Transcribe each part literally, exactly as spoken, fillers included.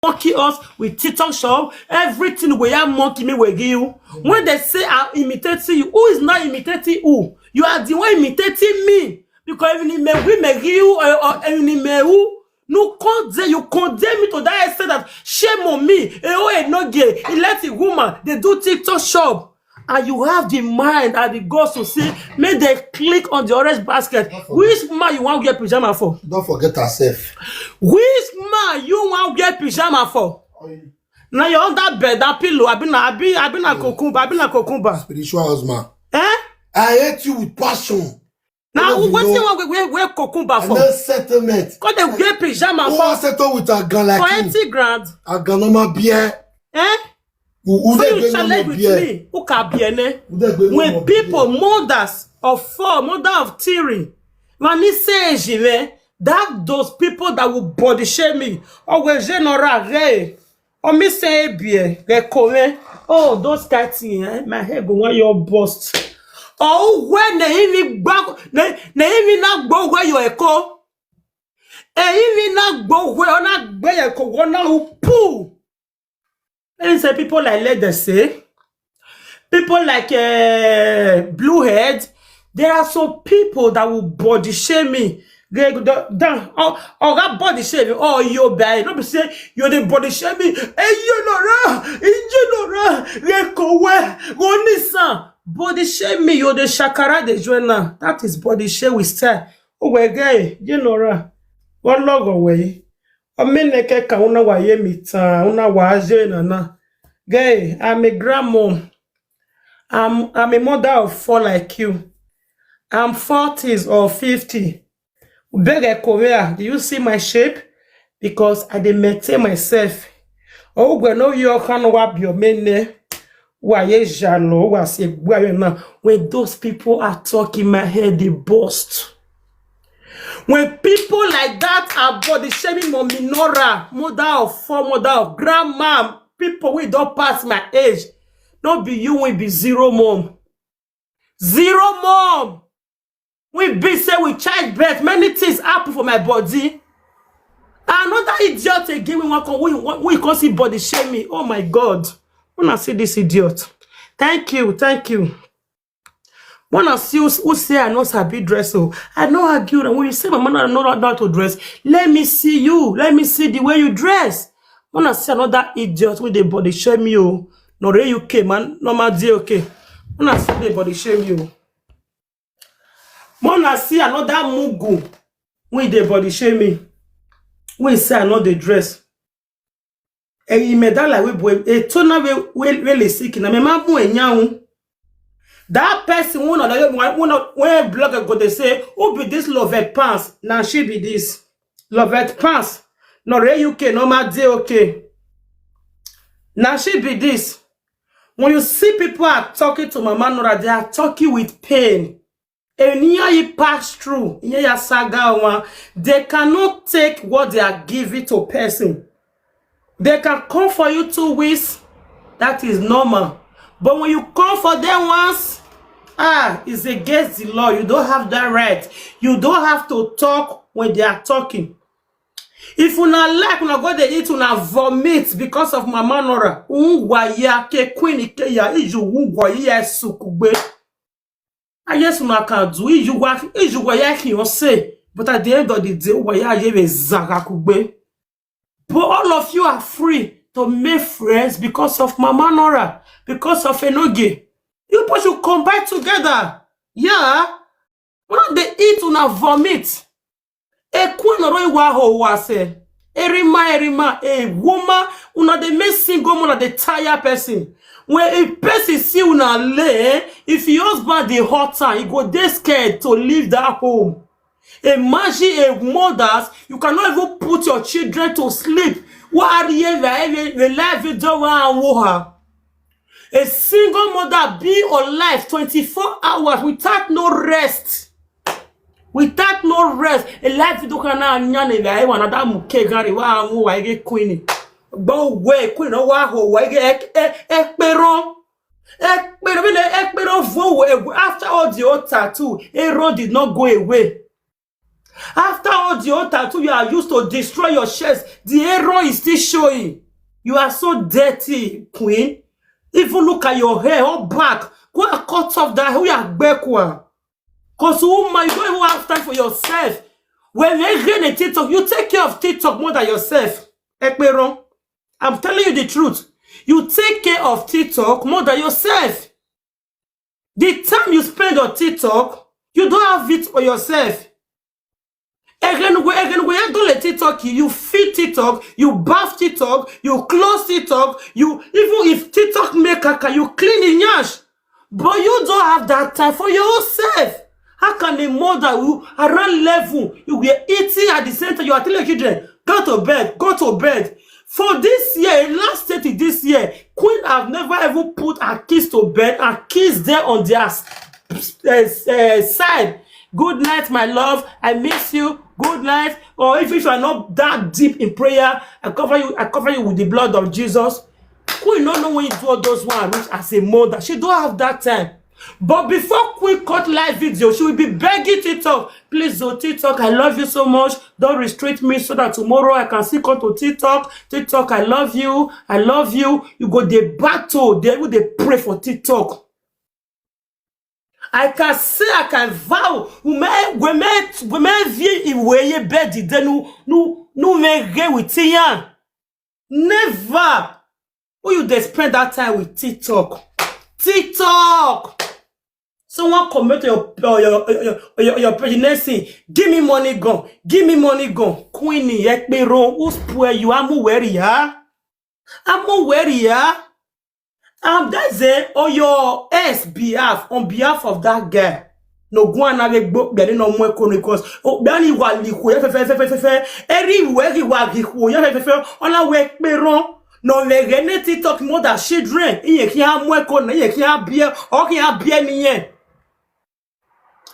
monkey us with TikTok shop, everything we are monkey me with you. When they say I'm imitating you, who is not imitating who? You are the one imitating me. Because even me, we me you or even me who no condemn you condemn me to that extent that shame on me. Eh, oh, eh, no gay. He let a woman they do TikTok shop. And you have the mind and the guts to say, make they click on the orange basket. Which man you want wear pajama for? Don't forget herself. Which man you want wear pajama for? Now you're under bed, that pillow. I've been, I've been, I've been a cucumber. I've been a cucumber. Spiritual husband. Eh? I hate you with passion. Now, what you want wear, wear cucumber for? No settlement. Because they wear pajama for. Who settle with a gun like for you? Eighty grand. A gun on my beer. Eh? Who, who so you challenge with beer? Me? Who can be any? When people, mothers of four, mother of three, when he says, that those people that will body shame me, always general, hey, or me say, beer, they come, oh, those kind thing, eh? My head go want your bust. Oh, when they even back, they even not go where you echo. And even not go where, not where you go, one now pull. Let me say people like let them say, people like uh, blue head, there are some people that will body shame me. They go down, oh, oh, that body shame, oh, you buy, no be say you the body shame me. Hey, you know, you know, they go where, go nisan. Body shame me, you the shakara the join now. That is body shame we style. Oh, we gay, you know, what logo way. Omeneke ka una wa ye mita, una wa aje na na. Gay, I'm a grandma. I'm I'm a mother of four like you. I'm forties or fifty. Beg a Korea, do you see my shape? Because I dey maintain myself. Oh, we know you can wa be your mene. Wa ye jalo, wa se gwa yo na. When those people are talking, my head they burst. When people like that are body shaming mommy Nora, mother of four, mother of grandma, people we don't pass my age. Don't be you, we be zero mom. Zero mom. We be say we child birth. Many things happen for my body. Another idiot again. We want come. We want. We come see body shame me. Oh my God. Wanna see this idiot? Thank you. Thank you. Wanna see who, who say I know sabi dress? Oh, I know argue. And when you say my man, I know not how to dress. Let me see you. Let me see the way you dress. Wanna see another idiot with the body shame you? No, re U K man. No, my dear, okay. Wanna see the body shame you? Mona see another mugu. We dey body shame me. We say I know the dress. And he made that like we boy. A toner we we really sick. Na me ma mu enyawu. That person who not who not when blogger go they say who be this Lovett Pants? Now she be this Lovett Pants. No re U K no ma dey okay. Now she be this. When you see people are talking to Mama Nora, they are talking with pain. And here you pass through, here you saga one, they cannot take what they are giving to person. They can come for you two weeks, that is normal. But when you come for them once, ah, it's against the law. You don't have that right. You don't have to talk when they are talking. If una like, una go dey eat, una vomit because of Mama Nora. Ungwa ya ke queen ke ya iju ungwa ya sukugbe. Ah, yes, una can do. Iju wa iju wa ya ki o say. But at the end of the day, wa ya ye be zaga kugbe. But all of you are free to make friends because of Mama Nora, because of Enoge. You both should combine together. Yeah. Una dey eat, una vomit. A queen or a wa ho wa say. Erima, erima, a woman, una dey make single mother dey tire person. When a person see una lay, if your husband dey hot time, he go dey scared to leave that home. Imagine a mothers, you cannot even put your children to sleep. What are you the life you don't want to her? A single mother be alive twenty-four hours without no rest. Without no rest. A life you don't can now nyan a life another muke gari wa anwo wa ege queen. But where queen no wa ho wa ege ekperon. Ekperon ekperon vo after all the old tattoo, Aaron did not go away. After all the old tattoo you are used to destroy your chest, the error is still showing. You are so dirty, Queen. Even look at your hair, all back. Go and cut off that hair, Agbekwa. Because woman, you don't even have time for yourself. When you get a TikTok, you take care of TikTok more than yourself. Ekperon, I'm telling you the truth. You take care of TikTok more than yourself. The time you spend on TikTok, you don't have it for yourself. Again, we again we don't let TikTok. You feed TikTok, you bath TikTok, you close TikTok, you, even if TikTok make kaka, you clean the nyash. But you don't have that time for yourself. How can a mother who around level, you were eating at the same time, you are telling your children, "Go to bed, go to bed"? For this year, last thirty this year, Queen have never even put her kids to bed and kiss them on their s- eh, eh, side. "Good night, my love. I miss you. Good night." Or if, if you are not that deep in prayer, I cover you, I cover you with the blood of Jesus. Queen no know when you do all those one reach as a mother. She don't have that time. But before Queen cut live video, she will be begging TikTok, "Please, oh, TikTok, I love you so much. Don't restrict me so that tomorrow I can still come to TikTok. TikTok, I love you. I love you." You go the battle. They will they pray for TikTok. I can say, I can vow. Ume, ume, ume vie iwe ye bedi de nu, nu, nu me ge with yan. Never. Who you dey spend that time with? TikTok. TikTok. Someone comment your your your your, your, your page next thing. "Give me money gun. Give me money gun." Queenie, Ekperon, who spoil you? Amuweria. Amuweria. Um, that's it. On your S behalf, on behalf of that girl. No go and have a book, but no more because oh, Bani Wali, everywhere, everywhere, everywhere, on our way, Peron. No, they get TikTok more than children. He can't work on, he can't bear, or can't bear me.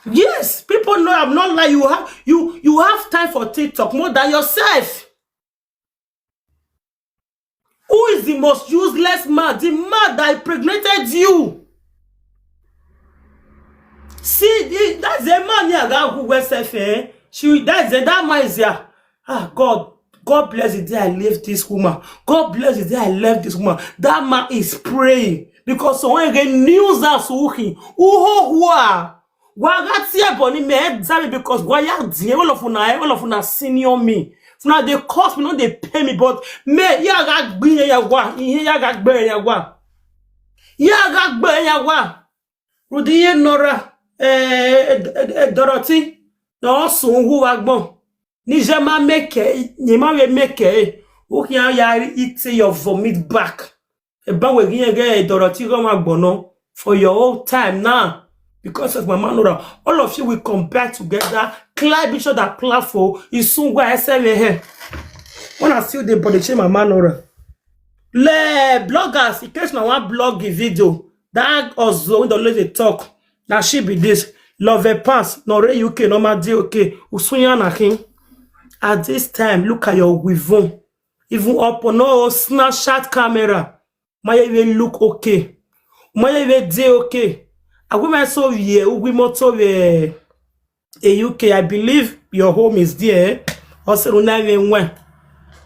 Yes, people know I'm not like you have you you have time for TikTok more than yourself. Who is the most useless man? The man that impregnated you. See, the, that's the man here that who was self, eh? She that's the that man is here. Ah, God, God bless the day I left this woman. God bless the day I left this woman. That man is praying because someone again news us who he who who are. Wagatia boni me exam because waya die all of una all of una senior me. Una dey cost me, no dey pay me, but me ya ga gbe ya wa, ihe ya ga gbe ya wa. Ya ga gbe ya wa. Rudiye Nora, eh, eh, eh, Dorothy, no sun hu wa gbon. Ni je ma make, ni ma we make. O ki ya eat your vomit back. Eba we gi ege Dorothy go ma gbono for your own time now because of Mama Nora. All of you will come back together. Climb each other platform. Is soon where I say here. When I see the body change Mama Nora. Le bloggers, in case no one blog the video, that also when the lady talk. Now she be this. Love a pass. No re U K no ma dey okay. Usunya na him. At this time, look at your wivon. Even up on no Snapchat camera. Maya even look okay. Maya even dey okay. I go my so here, we motor we a U K. I believe your home is there. Also, una even when.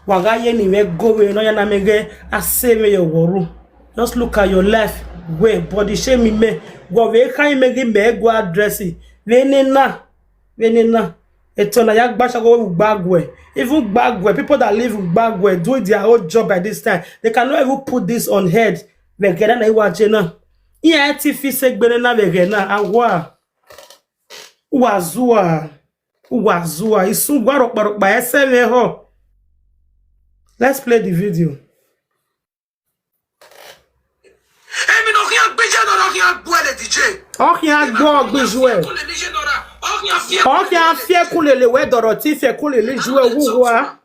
Waga ye ni we go we no ya na mege. I say me your worry. Just look at your life. Where body shame me. Go we can mege me go address it. We ni na. We ni na. Etona ya gbasha go Gbagwe. Even Gbagwe, people that live in Gbagwe doing their own job by this time. They cannot even put this on head. Vegera na iwa jena. Iya T V se gbere na vegena. Awa. Uwazua. Uwazua. Isun gwaro kparo kpa ese le ho. Let's play the video. Èmi náà kí n gbéjẹ́ náà kí n gbọ́ ẹ̀ lè díje. Ọkì á gbọ́ ọgbẹ́jú ẹ̀. Kó lè níṣẹ́ náà rà. Ọkì á fi Ọkì á fi ẹkún lè lè wẹ́ dọ̀rọ̀ tí fi ẹkún lè lè ju ẹ̀ wúwo á.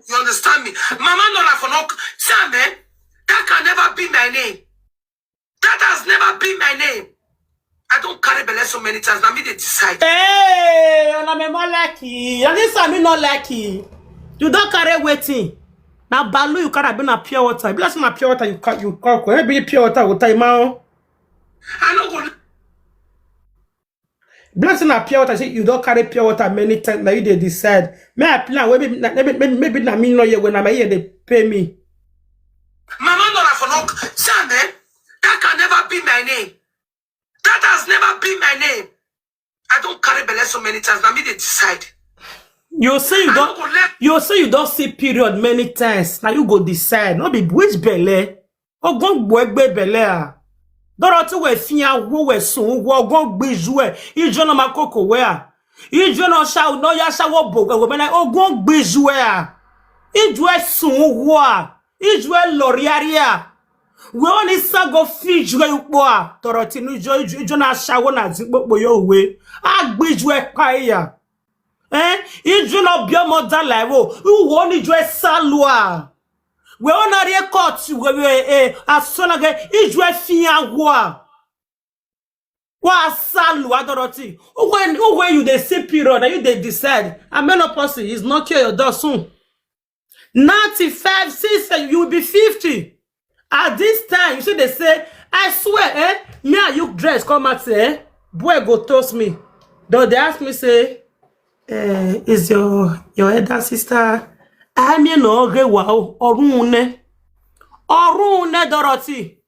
You understand me? Mama Nora for no Sam, eh? That can never be my name. That has never been my name. I don't carry belle so many times. Now me they decide. Hey, ona me more lucky. At least I me not lucky. You don't carry waiting. Now Balu you carry been a pure water. Bless my pure water you can you can. Maybe pure water will time out. I no go. Blessing na pure water. Say you don carry pure water many times. Now you dey decide. May I plan? Maybe, maybe, maybe, maybe na me no hear when na my ear dey pay me. Mama Nora for no Sam, eh? That can never be my name. That has never been my name. I don't carry belle so many times. Now me they decide. You say you I don't. don't go let You say you don't see period many times. Now you go decide. No be which belle. Ogun gbo egbe belle a. Dorothy we fian wo we sun wo ogun gbiju e. Ijo no makoko we a. Ijo no sha no ya sha wo bo we me na ogun gbiju e a. Ijo e sun wo a. Ijo e loriari a. We oni sa go fi ijo e upo a. Dorothy nu ijo ijo ijo na sha wo na ti popo yo we. A gbiju e pa ya. Eh? Ijo no bi omo da lai wo. Uwo ni ijo e salua. We ona ri e court we we eh asona ge ijo e fian wo a. Wa salua Dorothy. Uwe uwe you dey see period and you dey decide. And menopause is knocking your door soon. Ninety-five, six, eh, you will be fifty. At this time, you see they say, I swear, eh? Me and you dress come out, eh? Boy go toast me. Though they ask me, say, eh, is your your elder sister? I mean, no, okay, wow, Orune. Orune Dorothy.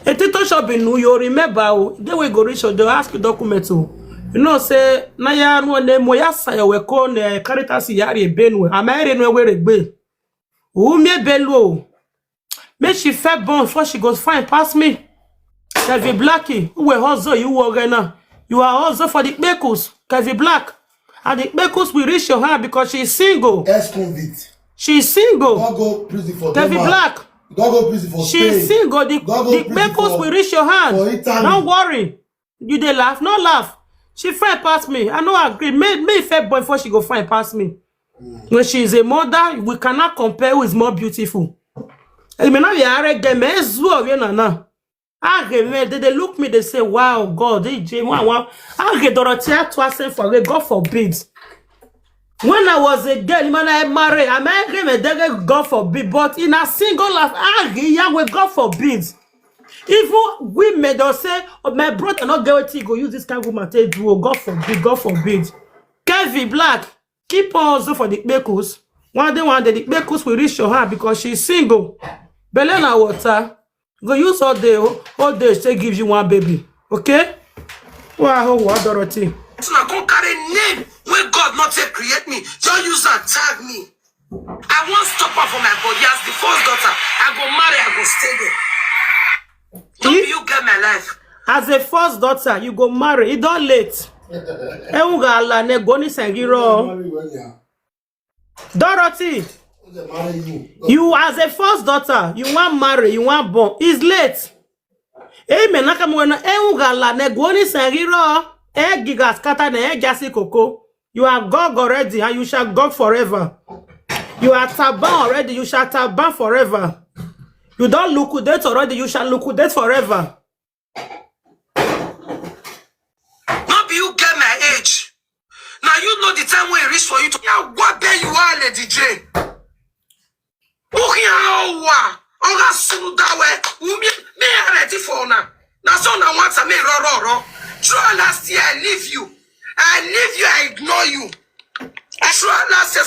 A tito shop in New York, remember, oh, they will go reach, they'll ask you documents, oh. You know, say, na ya no ne mo ya sa ya we ko ne Caritas yari benwe. Am I renwe we regbe? Who me belo? Make she fair born before she goes fine pass me. Kevin Blackie, who will hustle you work now? You are hustle for the Bekus, Kevin Black. And the Bekus will reach your hand because she is single. Ex-convict. She is single. Don't go prison for Kevin Denmark. Black. Don't go prison for She is Spain. Single. The, Don't go the prison Bekus for, will reach your hand. for Italy. Don't worry. You dey laugh, no laugh. She fine pass me. I no agree. May may fair boy before she go fine pass me. When she is a mother, we cannot compare who is more beautiful. Emi na ya are ge me zuo we na na. Age me they, they look me, they say, wow, God, they J one one. Age Dorothea to us for God forbid. When I was a girl, man, I marry, I marry me, they God forbid. But in a single life, age Yahweh, God forbid. Even women they'll say, oh, my brother not get what he go use this kind of woman take do. Oh, God forbid, God forbid. Kevin Black, keep on also for the Bekus. One day, one day, the Bekus will reach your hand because she's single. Belena water. Go use all day, all day, say give you one baby. Okay? Wow, what Dorothy? So I come carry name when God not take create me. Don't use and tag me. I won't stop her for my body as the first daughter. I go marry, I go stay there. Don't If- you get my life? As a first daughter, you go marry. It don't late. Ewuga ala ne goni sangiro. Marry well, yeah. Dorothy, They marry you. you as a first daughter, you want marry, you want born. It's late. Amen. Nakamwena ewuga ala ne goni sangiro. E giga scatter ne e jasi koko. You are gog already and you shall gog forever. You are taban already, you shall taban forever. You don't liquidate already, you shall liquidate forever. Not be you get my age. Now you know the time when it reach for you to. Yeah, what there you are, Lady J. Uhiawa. Oga sunu dawe. Umi me ready for now. Now so now once I may ro ro ro. Through last year I leave you. I leave you. I ignore you. I through last year.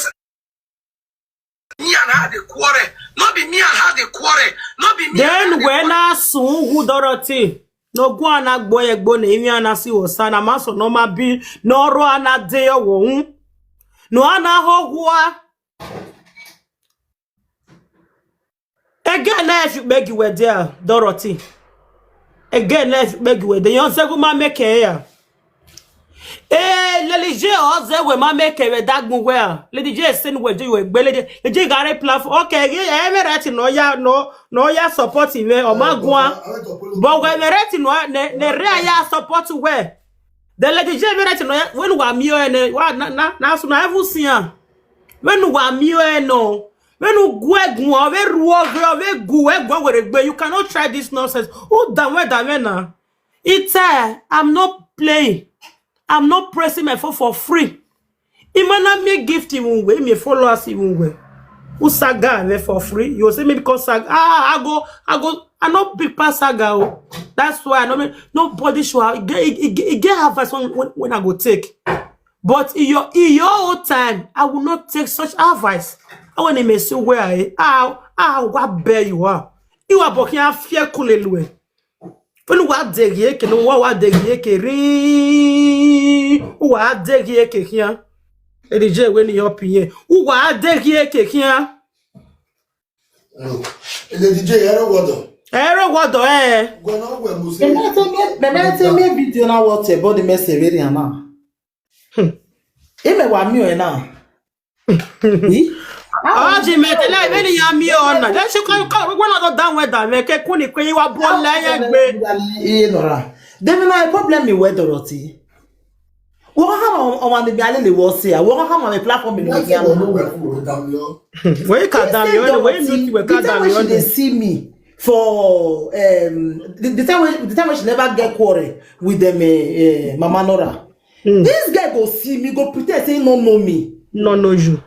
Me and her the quarrel. Not be me and her the quarrel. Not be me. Then And her when I soon who Dorothy, no go and I boy egbo na imi and I see osana maso no ma bi no ro and I dey wo. No and I ho gua. Again, if you beg you were there, Dorothy. Again, if you beg you were there, you say go ma make here. Eh, Lady J, oze we ma make we dagmu we. Lady J say we do we gbe Lady J gare plan for. Okay, eh, me right no ya no no ya support him o ma gwa. But we me right no ne ne re ya support we. The Lady J me right no ya when wa mi o ne wa na na na so na evu sian. When wa mi o no. When you go gun o we ruo gre o we gu we go we gbe, you cannot try this nonsense. Who da we da we na? It's uh, I'm not playing. I'm not pressing my phone for free. Imana me gift even way, me followers even way. Who saga me for free? You say me because saga. Ah, I go, I go, I not big pass saga. Oh. That's why I no make nobody should have, e get, e, e, e get advice when, when, when I go take. But in your, in your own time, I will not take such advice. I want to make sure where I, how, how, what bear you are. You are bokia fear kulelue. When what de yeke, no what de yeke, ri, what de yeke here. Lady J, when you up here, what de yeke here. Lady J, ero wodo. Ero wodo, eh. Gwana we muse. Meme te me video na what e body message very na. Hmm. Ime wa mi o na. Ọjị metele ebe ni ya mi ọ na. Jẹ́ ṣe kọ́ kọ́ wọ́n náà tó dáhùn ẹ̀dá mi kẹ́ kún ní pé yín wá bọ́ lẹ́yìn gbé. Iye nọra. Demi na problem mi wẹ́ Dorothy. Wọ́n kọ́ kọ́ ọmọ níbi alẹ́ lè wọ́ sí à. Wọ́n kọ́ kọ́ ọmọ mi platform mi lè wọ́ sí à. Wọ́n yìí kà dá mi ọ̀nà, wọ́n yìí ló ti wẹ̀ ká dá mi ọ̀nà. The time when she dey see me for um, the, the time when the time when she never get quarrel with them uh, uh, Mama Nora. Mm. This guy go see me, go pretend say he no know me. No know you.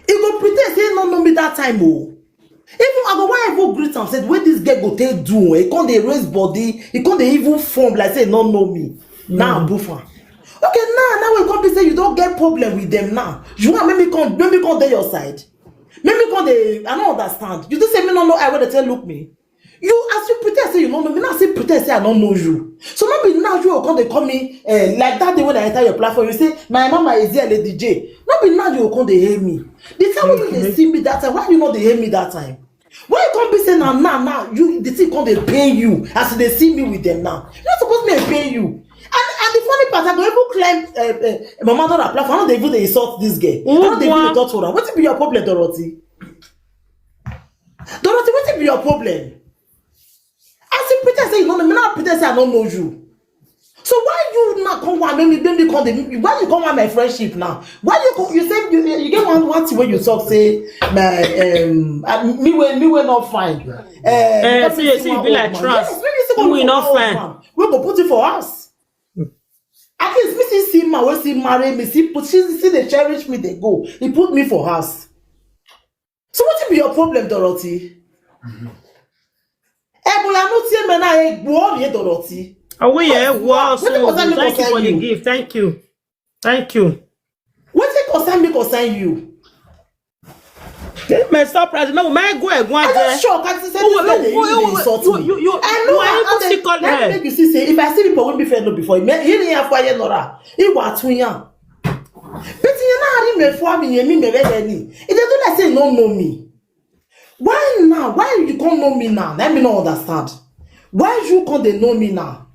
He go pretend say he no know me that time. Oh. Even I go why I even greet am said when this guy go take do, he come dey raise body, he come dey even form like say he no know me. Mm. Now I boof am. Okay, now now we come be say you don't get problem with them now. You want make me come make me come dey your side. Make me come dey I don't understand. You just say me no know I want to tell look me. You as you pretend say you no know me, now still pretend say I no know you. So no be now you go come dey call me eh, like that day when I enter your platform, you say my mama is here, Lady J. No be now you go come dey hail me. The time when you dey see me that time, why you no dey hail me that time? Why you come be say na now now you the thing come dey pain you as you dey see me with them now? You no suppose make e pain you. And and the funny part, I go even climb uh, uh, Mama Nora platform. I no dey even dey insult this girl. I no dey even dey talk to her. Wetin be your problem, Dorothy? Dorothy, wetin be your problem? As you pretend say you no know me, now pretend say I no know you. So why you now come want make me make me come dey why you come want my friendship now? Why you go you say you you get one one thing wey you talk say my um uh, me wey me wey no fine. Uh, Eh, because see, me see, see you one be like old man. Trust. Yes, make me see You will one not old fine. Man. We go put it for us. At least me see see man wey see marry me, see put see see dey cherish me dey go. He put me for house. So wetin be your problem, Dorothy? Ebola no tie me na egbo ye Dorothy. Awe ye wo so thank you for the gift. Thank you. Thank you. Wetin concern me concern you? My surprise. No, my go egbo. I don't sure. Can say this lady you dey insult me. You you you. I know. I even see call her. Make you see say if I see people wey be friend no before me, he dey here for here nora. He wa tun yan. But you know how me for me, me me ready. It dey do like say no know me. Why now? Why you can't know me now? Let me not understand. Why you can't they know me now?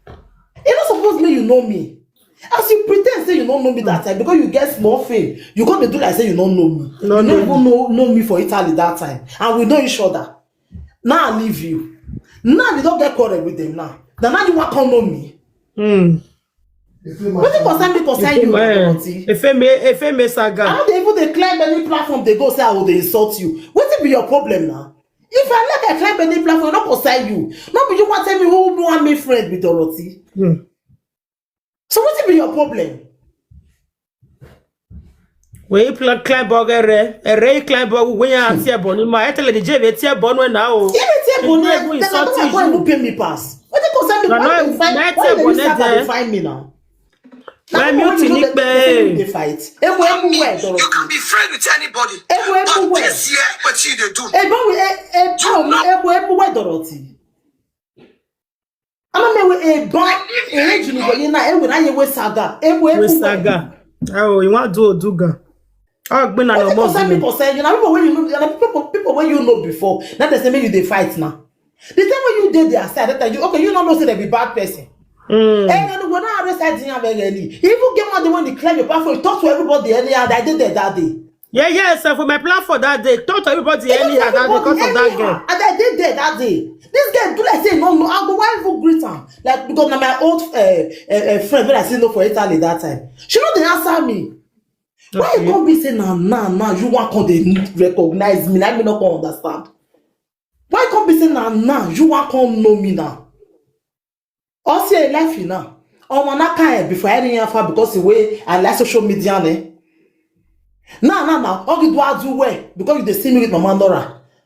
It not supposed me you know me. As you pretend say you don't know me that time because you get small fame, you can't do like say you don't know me. No, you don't even know, know me for Italy that time, and we know each other. Now I leave you. Now you don't get quarrel with them now. Then now you want come know me. Mm. Wetin concern me concern you, my aunty? Efeme, Efeme saga. I no dey even dey climb any platform dey go say I go dey insult you. Wetin be your problem now? If I like I climb any platform, no concern you. No be you wan tell me who no wan make friend with Dorothy. Hmm. So wetin be your problem? Wee pl- climb bog ere, ere climb bog when you see a boni ma. I tell the J V tie boni na o. If you tie boni, then I don't want to pay me pass. What you concern me? Why you find? Why you find me now? My mute ni pe. They fight. Ebu ebu where Dorothy? You can be friend with anybody. Ebu ebu where? This year, what you dey do? Ebu ebu ebu where Dorothy? Ama me we e ba e ji ni go ni na e we na ye we saga e we we saga. Oh, you want do oduga? Oh, gbin na your mom. Concern me concern you. Na people wey you know, na people people wey you know before. Na dey say make you dey fight now. The time when you dey there side, that time you okay, you no know say they be bad person. Mm. And then when I arrest I didn't have any. Even get one day when they climb your platform, you talk to everybody anyhow. I did there that day. Yeah, yeah, so for my platform that day, talk to everybody anyhow that because of that girl. And I did there that day. This girl do like say no no. I go why even greet am like because na my old uh, uh, uh, friend wey I still know for Italy that time. She no dey answer me. Why you come be say na now now you wan come dey recognize me na me no come understand. Why you come be say na now you wan come know me now? Or see a life you now. Omo na kind before any yan far because the way I like social media ne. Now now now all you do I do well because you dey see me with Mama Nora.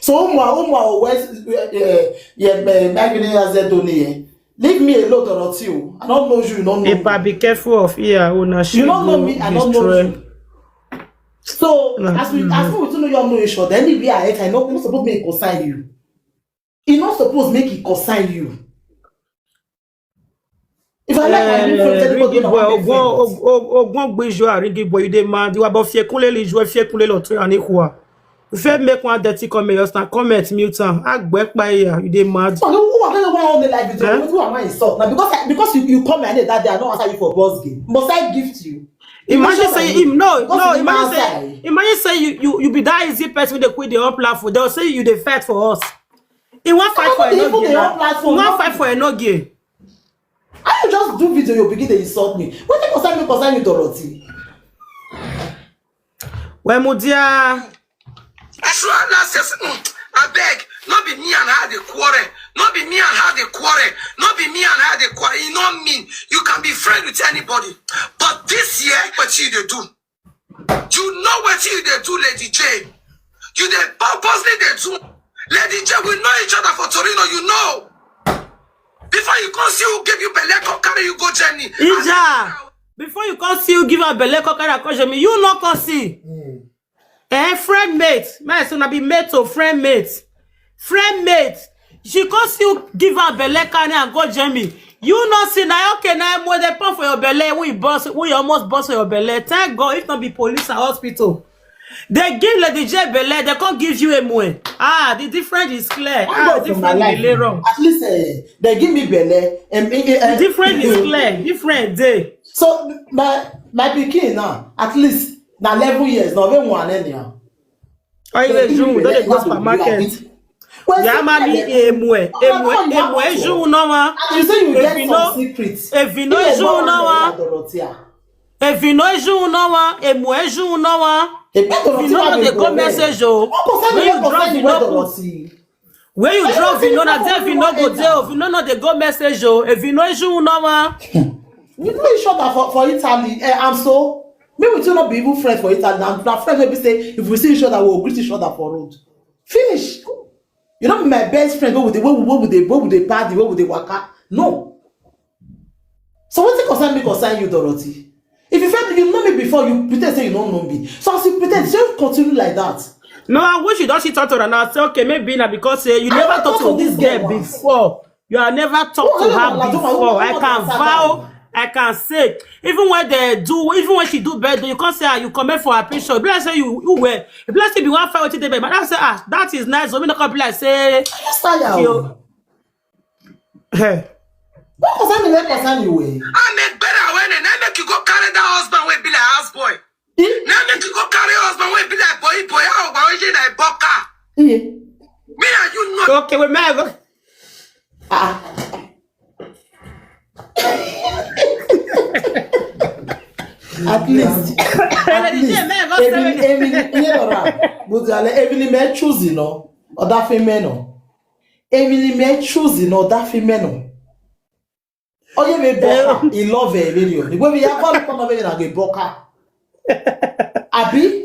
So, Umwa, Umwa, West, yeah, yeah, yeah, Magdalena Zedoni, eh? Leave me alone, Dorothy. Oh. I don't know you, you don't know Epa, me. Be careful of here, oh, na You don't know me, I don't know you. So, as we, as we too know you know each other, anywhere I enter, I know, not supposed to make it concern you. It not supposed make it concern you. If I like my new friends, anybody Ringi boy, ogbon, ogbon gbejo, Ringi boy, you dey mad. You about fear kunle le joue, fear kunle lo try and equal. If you make one dirty comment, just na comment, mute am. Agbe pa here, you dey mad. So, who are going to want on the live video? Who am I insult? Now, because I, because you, you come my name that day, I don't answer you for boss game. Must I gift you? Imagine say him, no, no, imagine say, imagine say you, you, you be that easy person with the quit the whole platform. They'll say you dey fight for us. He won't fight for Enogie. He won't fight for Enogie. I you just do video, you begin to insult me. What you concern me, concern you, Dorothy? Well, Mudia. As well as yes, mm, I beg, not be me and her the quarrel, not be me and her the quarrel, not be me and her the quarrel. You know mean you can be friend with anybody, but this year, what you they do? You know what you they do, Lady J. You they purposely they do. Lady J, we know each other for Torino, you know. Before you come see who give you belle, come carry you go journey. Ija, before you come see who give her belle, come carry her come journey, you not come see. Eh, friend mate. My son, I be mate to friend mate. Friend mate. She come see who give her belle, carry and go journey. You not see now, okay, now when they pump for your belle, we boss, we almost boss for your belle. Thank God, if not be police and hospital. They give Lady J belle, they can't give you a moe. Ah, the difference is clear. Ah, the difference is wrong. At least eh, they give me belle. And, eh, eh, The difference is clear. Different day. So my my pikin now, at least na eleven years now, even one anyhow. Oh, you dey do, don't dey go supermarket. Well, Ya see, mami, eh, emue, emue, emue, ju no ma. And you say you get some secrets. Evi no ju no ma. Dorothea. Evi no ju no ma, emue ju no ma. Ebi Evi no no dey go message o. When you drop, you no put. When you drop, you know that Evi no go dey o. Evi no no dey go message o. Evi no ju no ma. We know each other for, for Italy. Eh, I'm so. Me with you not be even friends for Italy. Now, now friends will be say if we see each other, we'll greet each other for road. Finish. You know, my best friend, what would they, what would they, what would they party, what would they waka? No. So what it concern me concern you, Dorothy? If you felt you know me before, you pretend say you don't know me. So as you pretend, so you continue like that. No, I wish you don't see talk to her now. Say, okay, maybe not because eh, you never talk to this girl before. You have never talked to her before. I can vow, I can say, even when they do, even when she do bad, you can't say, ah, you comment for her picture. Bless say you, you were. Bless say be one fight with the baby. But I say, ah, that is nice. So me not come be like say, Style. Hey. What concern me? What concern you? Eh? I make better when and I make you go carry that husband wey be like house boy. Eh? Now make you go carry husband wey be like boy boy. How about you like boka? Eh? Me and you not. Okay, we may go. Ah. At least, at least, Emily, Emily, Emily, but Emily may choose, you know, or that female, no. Emily may choose, you know, that female, no. Oh, yeah, me boka. He love her, video. The way we are calling for me, I get boka. Abi?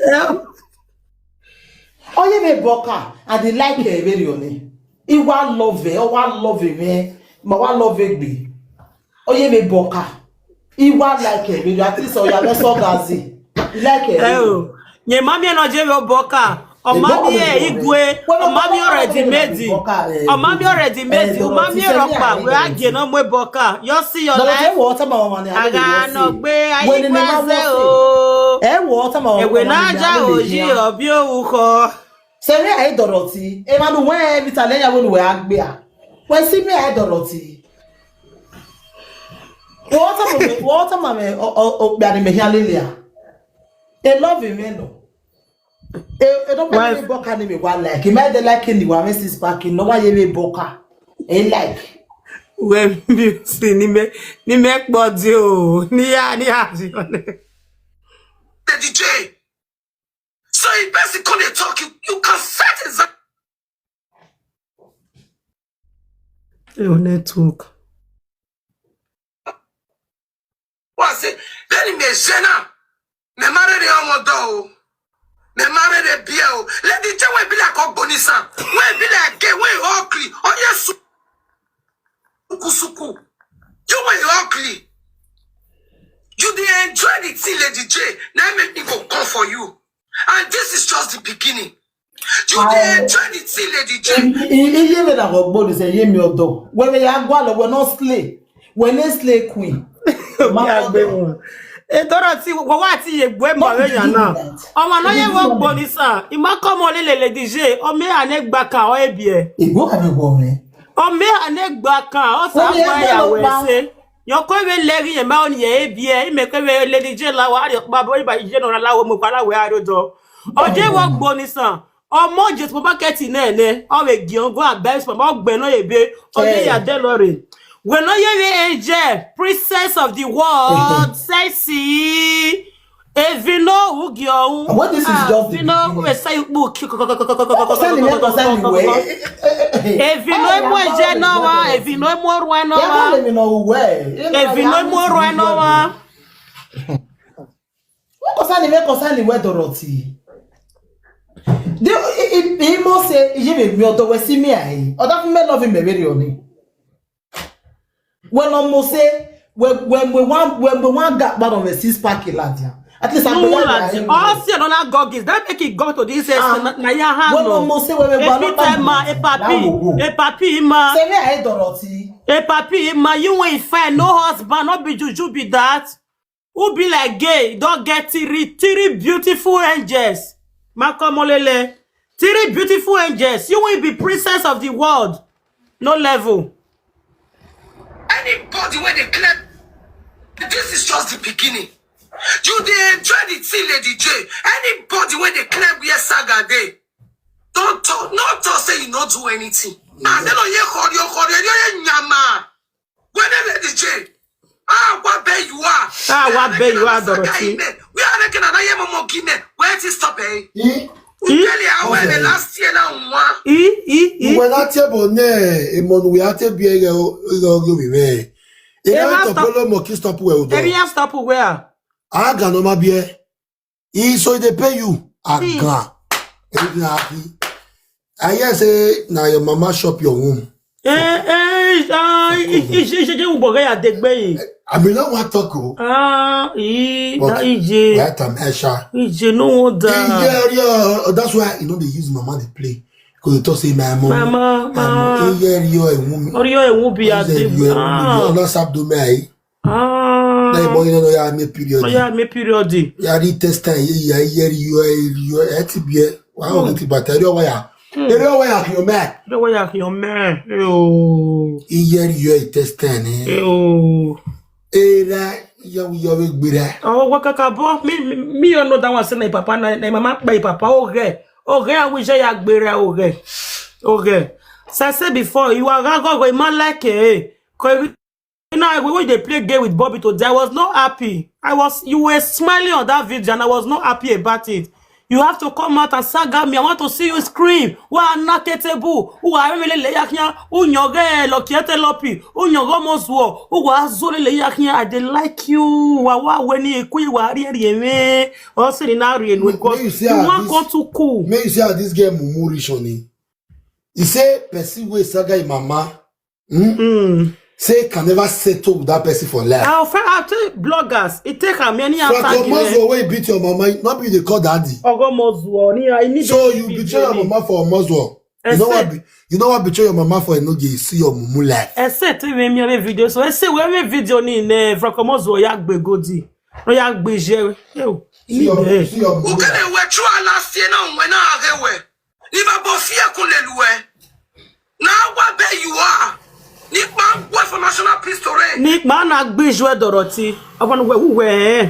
Oh, yeah, me boka. And they like her, video, ne. He wa love her, oh, wa love her, man. Ma wa love her, be. Oh, yeah, me boka. He wa like her, video. At least, oh, yeah, me so gazi. He like her. Oh, nye mami no je yo boka. O mami e igwe, o mami already made. O mami already made. O mami ropa, we age no mwe boka. You see your life. Aga no gbe ayi gbaze o. E wo ta ma. Ewe na ja oji obi owuko. Sere ai Dorothy. E ma nu we mi ta le ya wo nu we agbe a. We si mi ai Dorothy. Wo ta ma me, wo ta ma me o o o gba ni me ya lele a. E love him, you know. E e don Why? Pay me boka ni me wa like. Me dey like ni wa me six pack. No wa ye me boka. E like. Well, beauty ni me ni me body o ni ya ni ya. The D J. So if person come dey talk, you, you can set example. Your network. Wọ́n ṣe lẹ́nu mi ṣe náà. Me marry the ọmọ dọ́ o. Me marry the beer o. Lady J wey be like Ogbonisa. Wey be like gay, wey ugly. Oh yes, suku suku. You wey ugly. You dey enjoy the thing, Lady J. Now make me go come for you. And this is just the beginning. You dey enjoy the thing, Lady J. Iye me na go gbonu say ye me odo. We me ya gwa lo, we no slay. We no slay queen. Mi agbe wọn. E tọrọ tí wọ́n wá tí ye gbé mọ̀ rẹ̀ yàn náà. Ọmọ náà yẹ wọ́n gbọ́ ní sàn. Ìmọ̀ kọ́ ọmọ lílẹ̀ Lady J. Ọmọ ẹ̀ àná gba kan ọ̀ ẹ̀bì ẹ̀. Ìgbó àbí wọ̀ mí. Ọmọ ẹ̀ àná gba kan ọ̀ sà wọ́n yà wẹ̀ ṣe. Yọkọ ebe lẹri yẹn máa ń yẹ ebi ẹ, ìmẹ̀kọ́ ebe Lady J láwa, àrẹ bàbá ìbá ìjẹ́ náà láwo mo pa láwẹ̀ àròjọ. Ọjọ́ ìwọ gbóni sàn, ọmọ òjò supermarket náà ẹ̀ ọ wẹ̀ gíọ̀n gún àbẹ́ sùpàmọ́ ọgbẹ́ náà yẹ bẹ́, ọjọ́ ìyàdẹ́ lọ rè. Wẹ̀nà yẹ wẹ̀ ẹ jẹ́ princess of the world, sexy. Evino ugi ọhún. What this is just the Evino beginning. Wesa ikpu ki. Kò sẹ́ni mẹ́kọ̀ sẹ́ni wẹ̀. Evino emu ẹ̀jẹ̀ náà wá, Evino emu ọrùn ẹ̀ náà wá. Yàrá lèmi náà wẹ̀. Evino emu ọrùn ẹ̀ náà wá. Wọ́n kò sẹ́ni mẹ́kọ̀ sẹ́ni wẹ̀ Dorothy. They, he, he, he must say, "Iye mi mi ọ̀dọ̀ wẹ̀ sí mi àyè." Ọ̀dà fún mẹ́lọ́fin mẹ́wẹ́rẹ́ òní. When almost say, when when we want when we want that part of a six pack in Latvia. At least I'm No, glad that I am. All see another goggies. That make it go to this Ah, extent. Na ya ha when no. Almost say when we If want you not tell ma, a papi, Now we go. A papi ma, Say me I Dorothy. A papi ma. You ain't fine. No husband, not be juju be that. Who be like gay? Don't get three three beautiful angels. Makomolele, three beautiful angels. You will be princess of the world. No level. Anybody when they claim, this is just the beginning. You dey enjoy the thing, Lady J. Anybody when they claim where saga dey, don't talk, no talk say you no do anything. And then you hear hori hori hori nyama. When they Lady J, ah, what bet you are? Ah, what bet you are, Dorothy? We are making another year more game. Where it is stop eh? Ih, Tell you how the last year now one. Ih, ih, ih. Mgbe na tie bụ ne emon we ate bie ge ge ge we we. Ere Ema to stop. Polo mo ki stop we udo. Area stop where? Aga no ma bie. He so they pay you. See. Aga. Everything happy. I hear say na your mama shop your womb. Eh, eh, ah, ije ije ije ubo ga ya degbe yi. I mean, no one talk o. Ah, ee, But that ije. Where Tamesha? Ije no wonder. Iye rio, that's why you know they use mama dey play. Because they talk say my mom. Mama, my mom. Iye rio e wumi. Orio e wumi bi Iye ade. Rio e wumi. Ah. You not sab do me. Ah. Na ibo you know ya me period. Oh, yeah, me period. Ya di test time. Ya iye rio rio e ti bie. Wow, ti battery wa ya. Ere wa ya ki o me. Ere wa ya ki o me. Yo. Iye rio e test time. Yo. Era yo yo we gbere. Oh, wa kaka bo. Me me me you know that one say na papa na na mama pe papa. Okay. Okay, I wish I had gbere. Okay. Okay. So I said before, you are go go man like eh. 'Cause you know when they play game with Bobby today, I was not happy. I was you were smiling on that video and I was not happy about it. You have to come out and saga me. I want to see you scream. Who are not capable? Who are really layaknya? Who nyoge lokiete lopi? Who nyogo mozwo? Who are zole layaknya? I dey like you. Wa wa weni ekwe wa ri ri eme. O se ni na ri enu May- because may you see you how want this- come too cool. May you see how this girl mumu reach on him. He say person wey saga him mama, hmm? Mm. Say can never settle with that person for life. I'll, I'll tell bloggers, it take how many Franco answer. Mozo wey beat your mama, not be they call daddy. Ogo Mozo, ni I need So to you be betray your Jimmy. Mama for Mozo. You know what? Except Be, you know what? Betray your mama for Enoge. You see your mumu life. Ese te we mi ave video so ese we mi video ni ne Franco Mozo ya gbe godi. No ya gbe je. Yo. See your, see your mumu life. Ukene we chu ala sie na we na age we. Liverpool fie kun le luwe. Na wa be you are. Ni pa we for national pistol. Ni pa na gbe ju e Dorothy. Obo we wu we.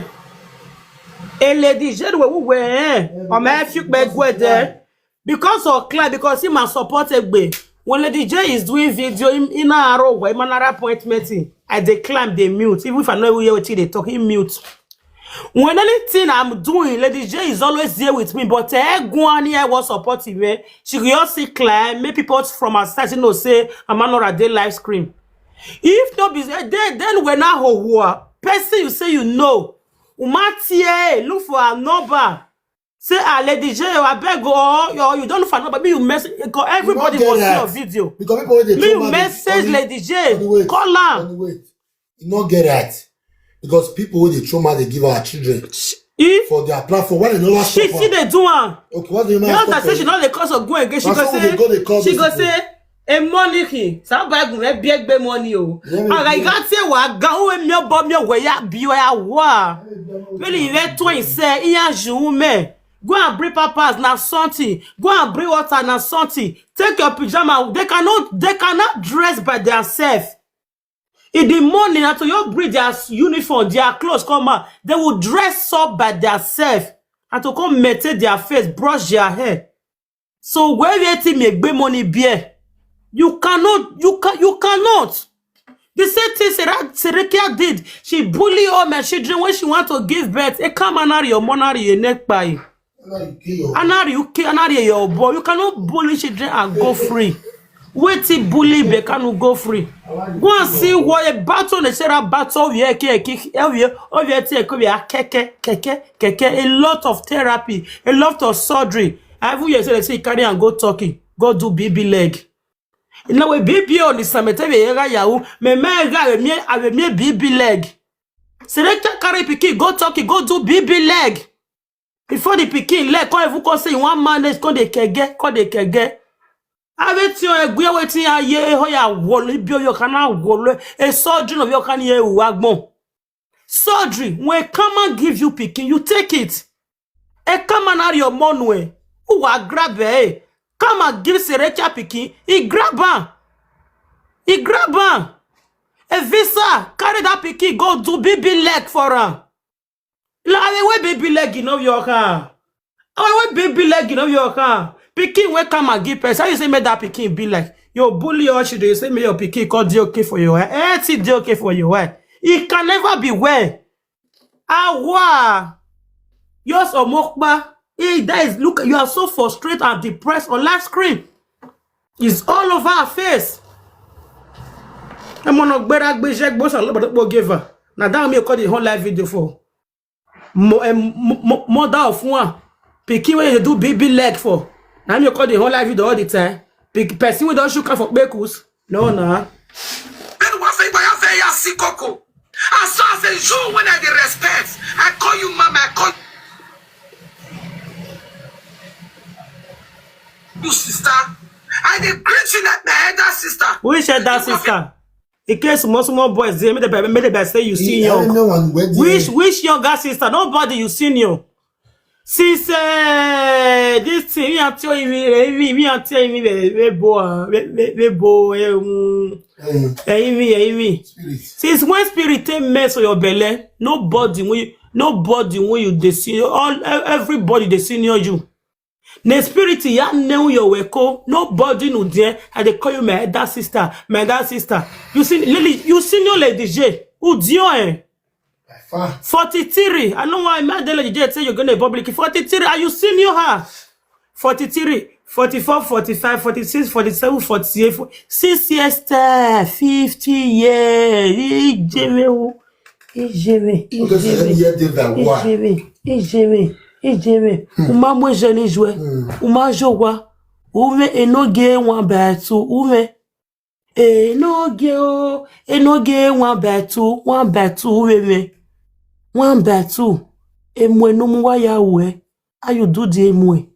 A Lady J we we we eh. Or my few beg we there. Because of climb, because him and support Egbe. When Lady J is doing video, him in a row, him another appointment. I dey climb, they mute. Even if I know who you they talk, he mute. When anything I'm doing, Lady J is always there with me. But eh, go on here, was supportive. Eh? She could just see climb, make people from her side, you know, say, I'm not a day live screen. If not be eh, then, then when I ho person you say you know, Umatie, look for a number. Say, ah, Lady J, I beg, oh, you, you don't look for a number. Me, you message, 'cause everybody get will see your that. Video. Because people wey dey Me, throw you mouth message on Lady the- J, on the wait, call on her. The wait. You not get that. Because people wey dey throw mouth dey give our children If for their platform. Why they never she stop see am? They do am. You mind? know that say she not the cause of go again. She That's go how say, they go, they call she those go people. Say, a money key. Sabagun e big money o. Yeah, we Aga do. Iga say wa ga o mi obo mi owe ya bi o ya wa. Really, you let to say, iya ju me. Go and bring pampers na something. Go and bring water na something. Take your pajama. They cannot, they cannot dress by themselves. In the morning, after you bring their s- uniform, their clothes come out, they will dress up by themselves and to come maintain their face, brush their hair. So where you think me big money beer? You cannot, you can, you cannot. The same thing Sera- Serekia did. She bully all my children when she want to give birth. E come and your money, your neck by. Like, you kill your- Anari, you kill Anari, your boy. You cannot bully children and go free. Wait till bully Bekanu go free. Go and see what a battle they say that battle of your keke, of your, of your take, of your keke, keke, keke. A lot of therapy, a lot of surgery. I even hear say they say carry and go Turkey, go do B B leg. You know, a B B on the summit, every year, yahoo, me, me, I have me, I have me B B leg. Selector carry pikin, go Turkey, go do B B leg. Before the pikin leg, come even come say you want manage, come dey kege, come dey kege. Everything you agree wetin ya ye ho ya wolo ibi oyo kana wolo e surgery no yo kan ye uwagbon. Surgery when come and give you pikin, you take it. E come and your money, who wa grab eh? Come and give Serecha pikin, he grab am, he grab am. A visa carry that pikin go do B B leg for am. Like, I mean, where baby leg in of your car? I mean, where baby leg in of your car? Pikin wey come and give person. How you say make that pikin be like? You bully your children. You say make your pikin come dey okay for your head. Everything dey okay for your head. It can never be well. Awa, yours or mokpa. Hey, that is look. You are so frustrated and depressed on live screen. It's all over her face. I'm on a better gbèsè gbèsè lọ́pọ̀lọpọ̀ give her. Now that me call the whole live video for. Mo, um, mo, mo, mother of one. Pikin wey dey do B B leg for. Now me call the whole live video all the time. Pick person wey don shook am for kpekus. No, na. Then one thing by your face, you see coco. As so as a you when I dey respect, I call you mama, I call you sister. I dey greet you like my elder sister. Which elder sister? In case small small boys dey make the make the say you senior. Everyone wey dey Which which younger sister? Nobody you senior. Since uh, this thing, me and tell me, me and tell me, we bo, we bo, um, um, eh, me, eh, me. spirit. Since when spirit take mess for your belly, nobody when you, nobody when you dey senior, all e- everybody dey senior you. The spirit ya know your weko, nobody no there. I dey call you my elder sister, my elder sister. You see, Lily, you senior Lady J, who dio eh? By far. Forty-three. I know why my elder Lady J say you're gonna public. Forty-three, are you senior her? Forty-three, forty-four, forty-five, forty-six, forty-seven, forty-eight, for- six years, time, fifty years. Ijeme o. Ijeme. Because I Ijeme. hear dey by wa. Ijeme. Ijeme. Ijeme. Uma mo jeni jwe. Uma jowa. Ume enoge one by two. Ume. Enoge o. Enoge one by two. One by two. Ume. One by two. Emwe no mu wa ya we. How you do the emwe?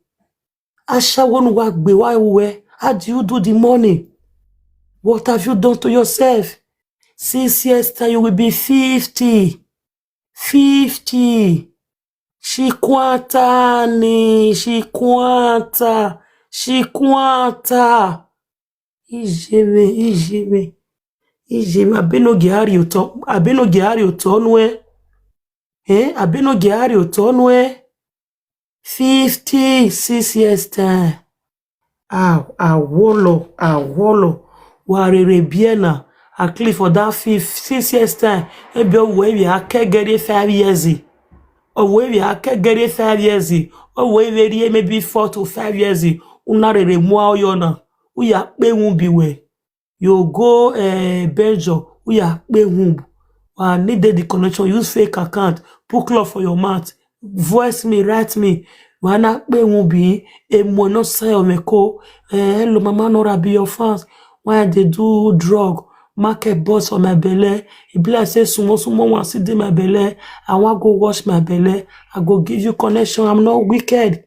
Ashawo no wa gbe wa we. How do you do the money? What have you done to yourself? Six years time you will be fifty. Fifty. Shikwata ni, shikwata, shikwata. Ijeme, ijeme, ijeme. Abeno ge hari oto, abeno ge hari oto nwe. Eh, abino gari otonwe. Fifty, six years time. Ah, awolo, awolo. Warere biena. At least for that fif-, six years time. Maybe we we are kegere five years. Or we we are kegere five years. Or we we maybe four to five years. Una rere mwa oyona. Uya pe won't be well. You go, eh, Belgium, we are pay whom. I needed the connection, use fake account, put cloth for your mouth, voice me, write me. Wana pe won't be a mono say omeko. Eh, hello, mama, Nora be your fans. Why they do drug? Market boss for my belly. It be like say sumo sumo wan sit in my belly. I want go wash my belly. I go give you connection. I'm not wicked.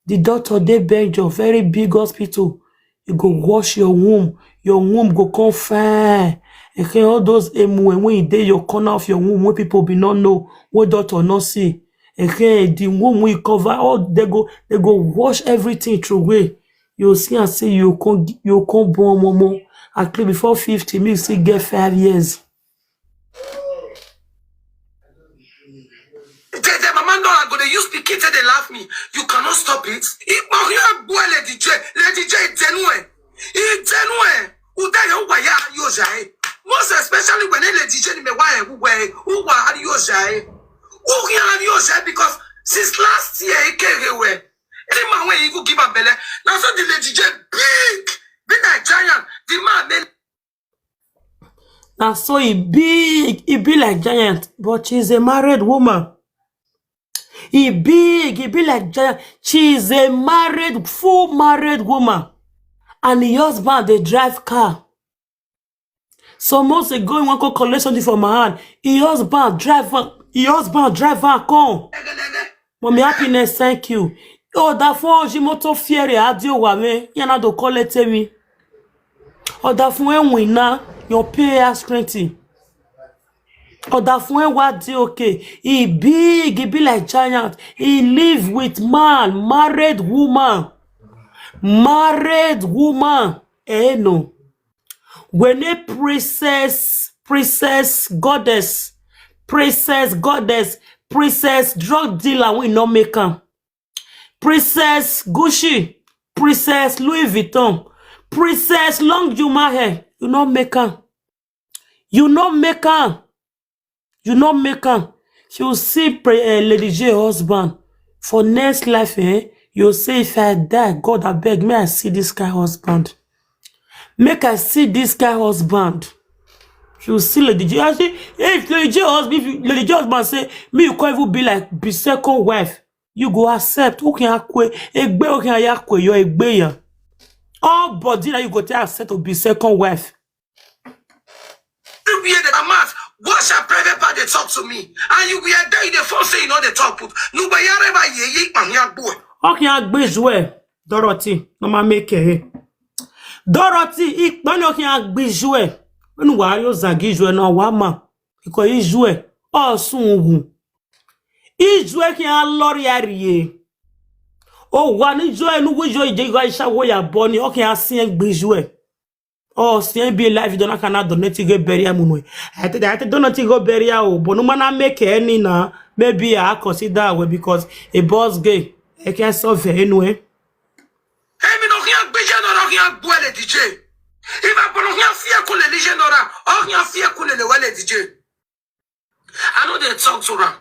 The doctor dey Belgium, very big hospital. You go wash your womb. Your womb go come fine. Okay, all those emu when you dey your corner of your womb, when people be not know, what doctor not see. Okay, the womb we cover, all they go, they go wash everything through way. You see and say you come, you come born one more. At least before fifty, me see get five years. They, they, mama, no, I go, they use pikin till they laugh me. You cannot stop it. If my here boy, Lady J, Lady J, Denue, Denue, Udayo, Waya, Yojae. Most especially when Lady J, me, why, who, why, who, why, Yojae. Who, Yojae, because since last year, he came here. The man, when he go give a belly. Now, so the Lady J, big, big like giant. The man, man, Now so he big, he be like giant, but she's a married woman. He big, he be like giant. She's a married, full married woman. And the husband, they drive car. Some months ago, he want to collect something from my hand. He husband drive, he husband drive her come. Mommy Happiness, thank you. Oh, that phone, she motor fear, adio wa me. Yana do collect me. Or that phone when we na, your pay us twenty. Or that phone what dey okay. He big, he be like giant. He live with man, married woman. Married woman. Eh, no. When a princess, princess, goddess, princess, goddess, princess, drug dealer, we no make am. Princess Gucci, Princess Louis Vuitton, Princess Long Juma hair, you no make am. You no make am. You no make am. If you see pre-, eh, Lady J husband for next life, eh? You say, "If I die, God, I beg, may I see this kind husband. Make I see this kind husband." If you see Lady J, I say, if Lady J husband, if you, Lady J husband say, "Me, you can't even be like be second wife." You go accept. Who can akwe? Egbe, who can yakwe? Your egbe ya. All body that you go to accept to be second wife. You wear the mask. Wash your private part. They talk to me. And you wear there. The phone say you know they talk. Put. No, but you never ye ye man ya boy. Okay, I be Joel. Dorothy, no ma make it. Dorothy, ik bani okay, I be Joel. When wa yo zagi Joel no wa ma. Iko Joel. Oh, sungu. Joel ki a lori arie. Oh, wa ni Joel nu wo Joel je ga isa wo ya boni. Okay, I see egbe Joel. Oh, see be life, you don't cannot donate to go bury a munwe. I think, I think donate to go bury a o, but no man I make any na. Maybe I consider that way because a boss gay. I can solve anyway. Hey, me no here be no here boy Lady J. If I put here fear cool Lady J no ra, or here fear cool le Lady J. I know they talk to her.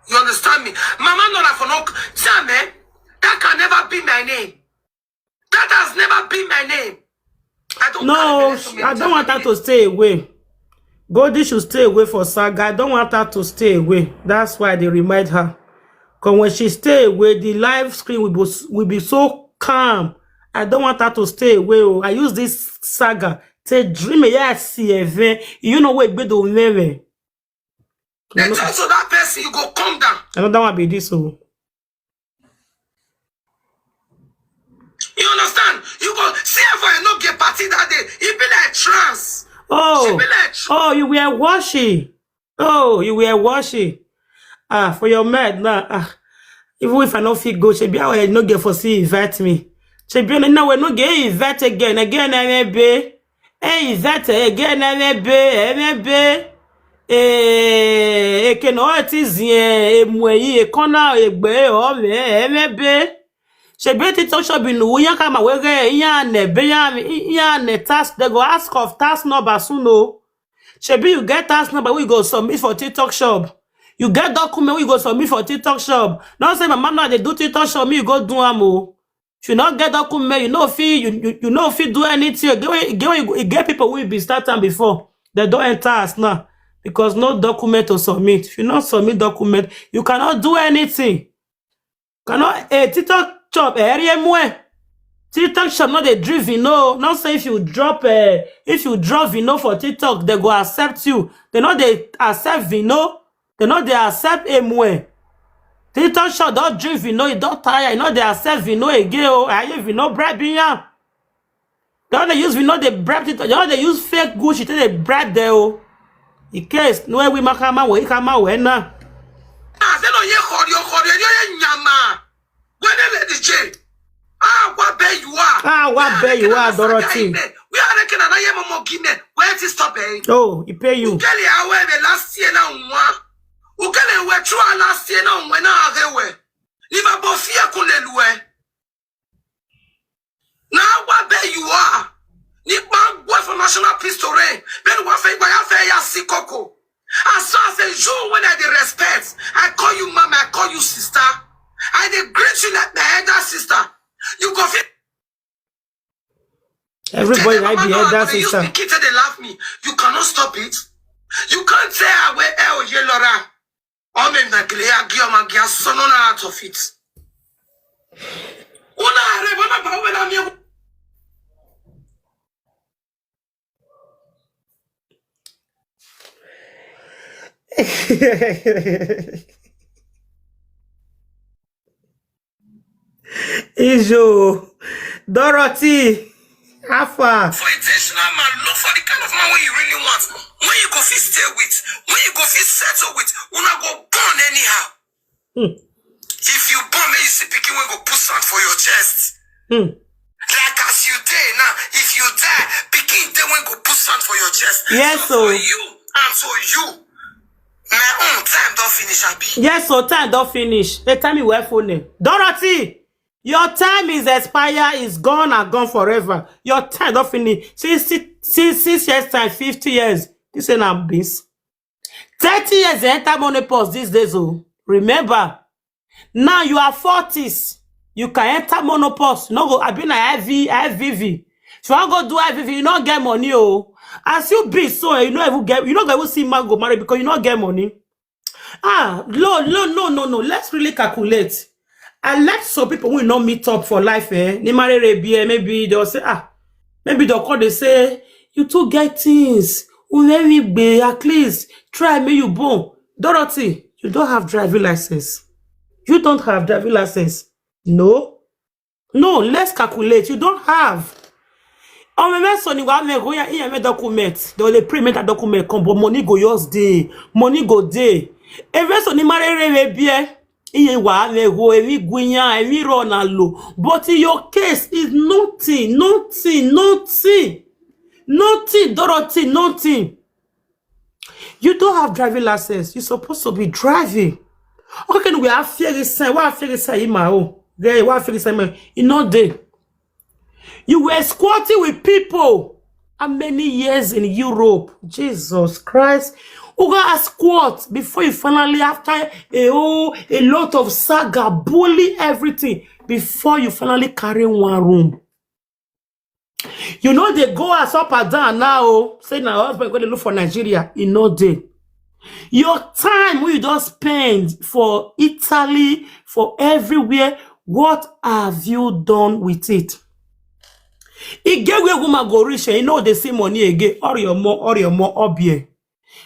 You understand me? Mama no la for no. Sam, eh? That can never be my name. That has never been my name. I don't No, carry the I don't want her to stay away. Goldie should stay away for saga. I don't want her to stay away. That's why they remind her. Because when she stay away, the live screen will be, will be so calm. I don't want her to stay away. Oh. I use this saga to dream a year see event. You know what be the name. They talk to that person, you go come down. Another one be this. Oh. You understand? You go see if I no get party that day. It be like trance. Oh, She be like tr- oh, you were washy. Oh, you were washy. Ah, for your mind now. Ah, even if I no fit go, shebi I no get for see invite me. Shebi no, no, we no get invite again, again, I may be. Hey, invite again, I may be, I may be. Eh, eke no eti zien, e mu eyi, e kona, e gbe, o me, e me be. Shebi TikTok shop bi nu, yan ka ma wege, yan ne be, yan, yan ne tax, they go ask of tax number soon o. Shebi you get tax number we go submit for TikTok shop. You get document we go submit for TikTok shop. Don't say my mama dey do TikTok shop, me you go do am o. If you no get document, you no fit, you, you, you no fit do anything. You get, you get, you get people who be start am before. They don't enter us now because no document to submit. If you no submit document, you cannot do anything. Cannot, eh, TikTok shop, eh, area mwe. TikTok shop no dey driving vino. Not say if you drop, eh, if you drop vino for TikTok, they go accept you. They no dey accept vino. They no dey accept emwe. TikTok shop don drink vino, e don tire, e no dey accept vino again o. Aye vino bribe yan. They no dey use vino dey bribe TikTok. They no dey use fake Gucci take dey bribe there o. In case no we makama we kama we na. Ah, they no ye kori o kori, ye ye nyama. When they let the J. Ah, what bear you are. Ah, what bear you are, Dorothy. We are reckon and I am a monkey man. Where to stop eh? Oh, he pay you. Ukele awe me last year na nwa. Ukele we true last year na nwa na ahewe. Liverpool fear kulelue. Na wa be you are. Ni pa gwe for national peace to reign. Ben wa fe gwa ya fe ya sikoko. As far as you when I dey respect, I call you mama, I call you sister. I dey greet you like my elder sister. You go fit Everybody like the elder sister. Pikin say they laugh me. You cannot stop it. You can't say I wear El Yelora. Omen na kile ya gi oma gi asono na out of it. Una are bona ba we na mi. Ijo, Dorothy, how far? For intentional man, look for the kind of man wey you really want. When you go fit stay with, when you go fit settle with, una go born anyhow. Hmm. If you born, make you see pikin wey go put sand for your chest. Hmm. Like as you dey now, if you die, pikin dey wey go put sand for your chest. Yes, so for you and for you, my own time don finish, abi? Yes, so time don finish. They tell me where phone name. Dorothy, your time is expire, is gone and gone forever. Your time don finish. Since six, since six years time, fifty years. This ain't a beans. Thirty years, they enter menopause these days. Oh, remember, now you are forties. You can enter menopause. You no go, I been a I V, I V V. If you want go do I V V, you no get money. Oh, as you be so, eh, you no even get, you no go even see man go marry because you no get money. Ah, no, no, no, no, no. Let's really calculate. I let some people who not meet up for life, eh? Ni marry Arabia, maybe they'll say, ah, maybe they'll call, they say, you two get things. Unewi be, at least try me you born. Dorothy, you don't have driving license. You don't have driving license. No. No, let's calculate. You don't have. Oh, my son, you have me go here, here, me document. They only print me that document come, but money go yours day. Money go day. Every son, you marry, re, re, be, eh? Iye wa, me go, every guinya, every run a low. But in your case, it's nothing, nothing, nothing. Nothing, Dorothy, nothing. You don't have driving license. You're supposed to be driving. Okay, can we have fear sign? Why fear sign in my own? There, why fear sign? You know, they. You were squatting with people. How many years in Europe? Jesus Christ. You got a squat before you finally, after a whole, a lot of saga, bully everything, before you finally carry one room. You know they go as up and down now. Oh, say now husband go dey look for Nigeria. You know they. Your time wey you don spend for Italy, for everywhere, what have you done with it? E get where woman go reach, and you know they see money again. Or your more, or your more obie.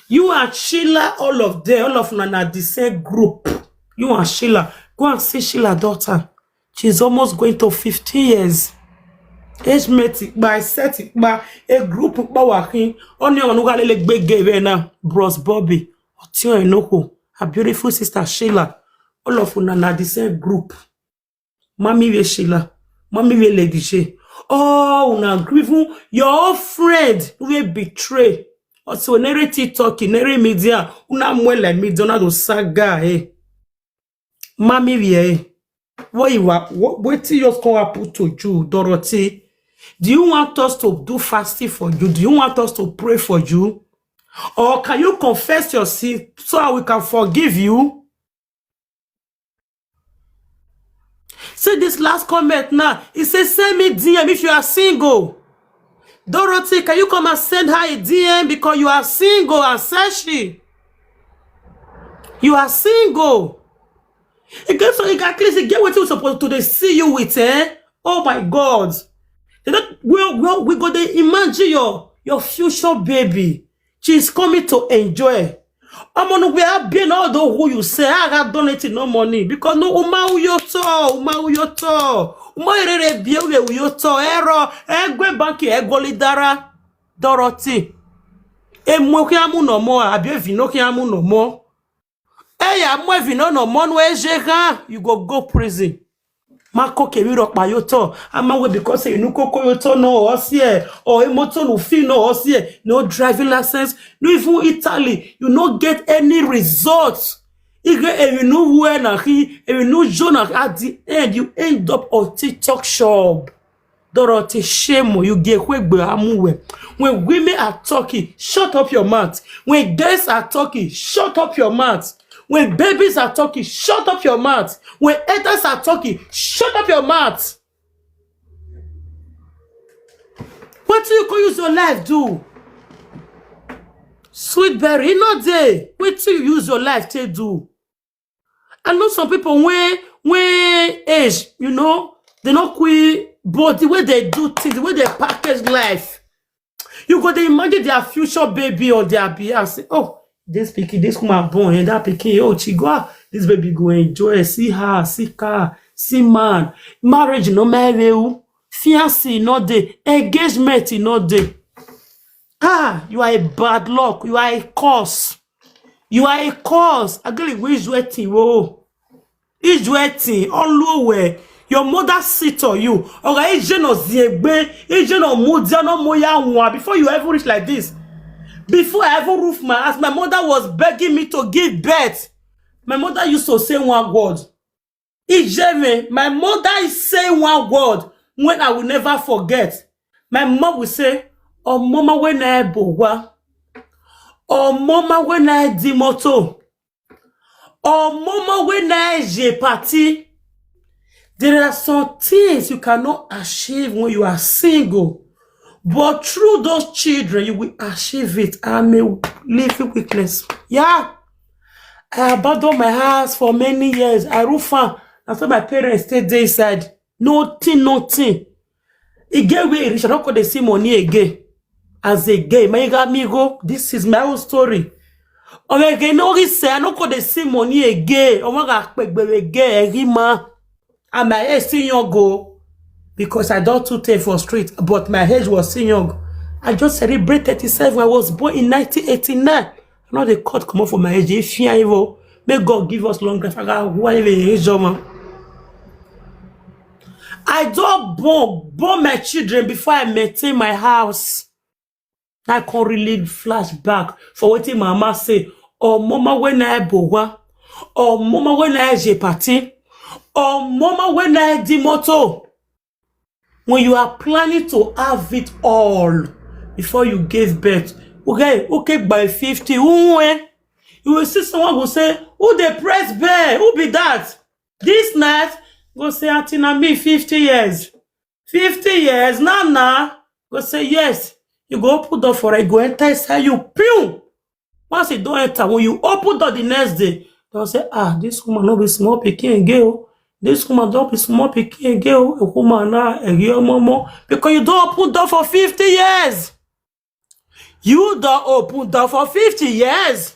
You and Sheila, all of them, all of una na the same group. You and Sheila, go and see Sheila daughter. She's almost going to fifteen years. Age mate by set by a group by working. Only on who lele big gave na Bros Bobby. Otio Enoko, her beautiful sister Sheila. All of una na the same group. Mommy we Sheila, mommy we Lady J. Oh, una grieving your own friend wey betray. Also, nere TikTok, nere media, una mwele media, una do saga, eh. Mami, eh. What you are, what, what you just come happen to you, Dorothy? Do you want us to do fasting for you? Do you want us to pray for you? Or can you confess your sin so that we can forgive you? See this last comment now. It says, "Send me D M if you are single." Dorothy, can you come and send her a D M because you are single and searching? You are single. It gets so it at least it get what you supposed to they see you with, eh? Oh my God. They don't, well, well, we go to imagine your your future baby. She's coming to enjoy. I'm on where I've been all the who you say I got donated no money because no uma uyoto, uma uyoto, uma rere bie uyoto, ero, egwe banki, egoli dara, Dorothy. Emo ki amu no more, abi evi no ki amu no more. Eya mo evi no no more no eje gan, you go go prison. Mako kemi ro pa yo to. Ama we because you no koko yo to no osie. Or emoto no fi no osie. No driving license. No even Italy. You no get any results. Ige evi no we na hi. Evi no jo na at the end you end up on TikTok shop. Dorothy, shame on you, get quick amuwe. When women are talking, shut up your mouth. When girls are talking, shut up your mouth. When babies are talking, shut up your mouth. When elders are talking, shut up your mouth. What do you go use your life do? Sweet berry, no day. What do you use your life to do? I know some people when when age, you know, they not quit, but the way they do things, the way they package life, you go they imagine their future baby on their behalf. Say, oh, this pikin, this woman born, and that pikin, oh, she go, ah, this baby go enjoy, see her, see car, see man. Marriage no matter, fiancé no day, engagement no day. Ah, you are a bad luck, you are a curse. You are a curse. Agili we ijwe ti wo. Ijwe ti oluwe. Your mother sit on you. Oga ije no ziegbe, ije no mudia no moya nwa before you ever reach like this. Before I ever roof my house, my mother was begging me to give birth. My mother used to say one word. Ijeme, my mother is saying one word when I will never forget. My mom will say, "Omoma we na ebowa. Omoma we na edimoto. Omoma we na eje party." There are some things you cannot achieve when you are single. But through those children, you will achieve it. I'm a living witness. Yeah. I abandoned my house for many years. I roof am. After my parents stayed there inside. Nothing, nothing. E get where e reach, I no go dey see money again. As a gay, my amigo, this is my own story. Oh my God, no, he say I no go dey see money again. Oh my God, again, ma. And my age still young go because I don't too take for street, but my age was still young. I just celebrate thirty-seven. I was born in nineteen eighty-nine. I know they cut come off for my age. If you evil, may God give us long life. I got why even age, man. I don't born, born my children before I maintain my house. I can really flashback for what mama say. Oh, mama, when I bowa. Oh, mama, when I je party. Oh, mama, when I di moto. When you are planning to have it all before you give birth, okay, okay, by fifty, who eh? You will see someone who say, "Who dey press bell? Who be that?" This night, go say, "Auntie, na me, fifty years." Fifty years, na na. Go say, "Yes." You go open door for it, go enter inside you, pew! Once you don't enter, when you open door the next day, they'll say, "Ah, this woman no be small pikin again o. This woman don't be small pikin again o. A woman now, a young mama." Because you don't open door for fifty years. You don't open door for fifty years.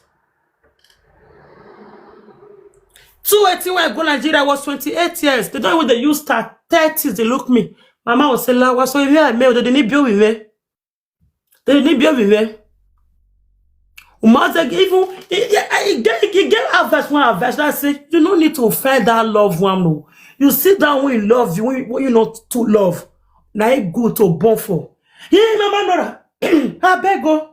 Two eighteen when I go Nigeria, I was twenty-eight years. They don't even they use start thirties, they look me. Mama will say, "La, what's so here? Me, they need be with me." They need be with me. Umaze even, he, he, he get, he get advice, one advice that say, "You no need to find that love one. No. You sit down when you love you, when, when you not to love. Now it good to born for." Hey, Mama Nora, I beg you.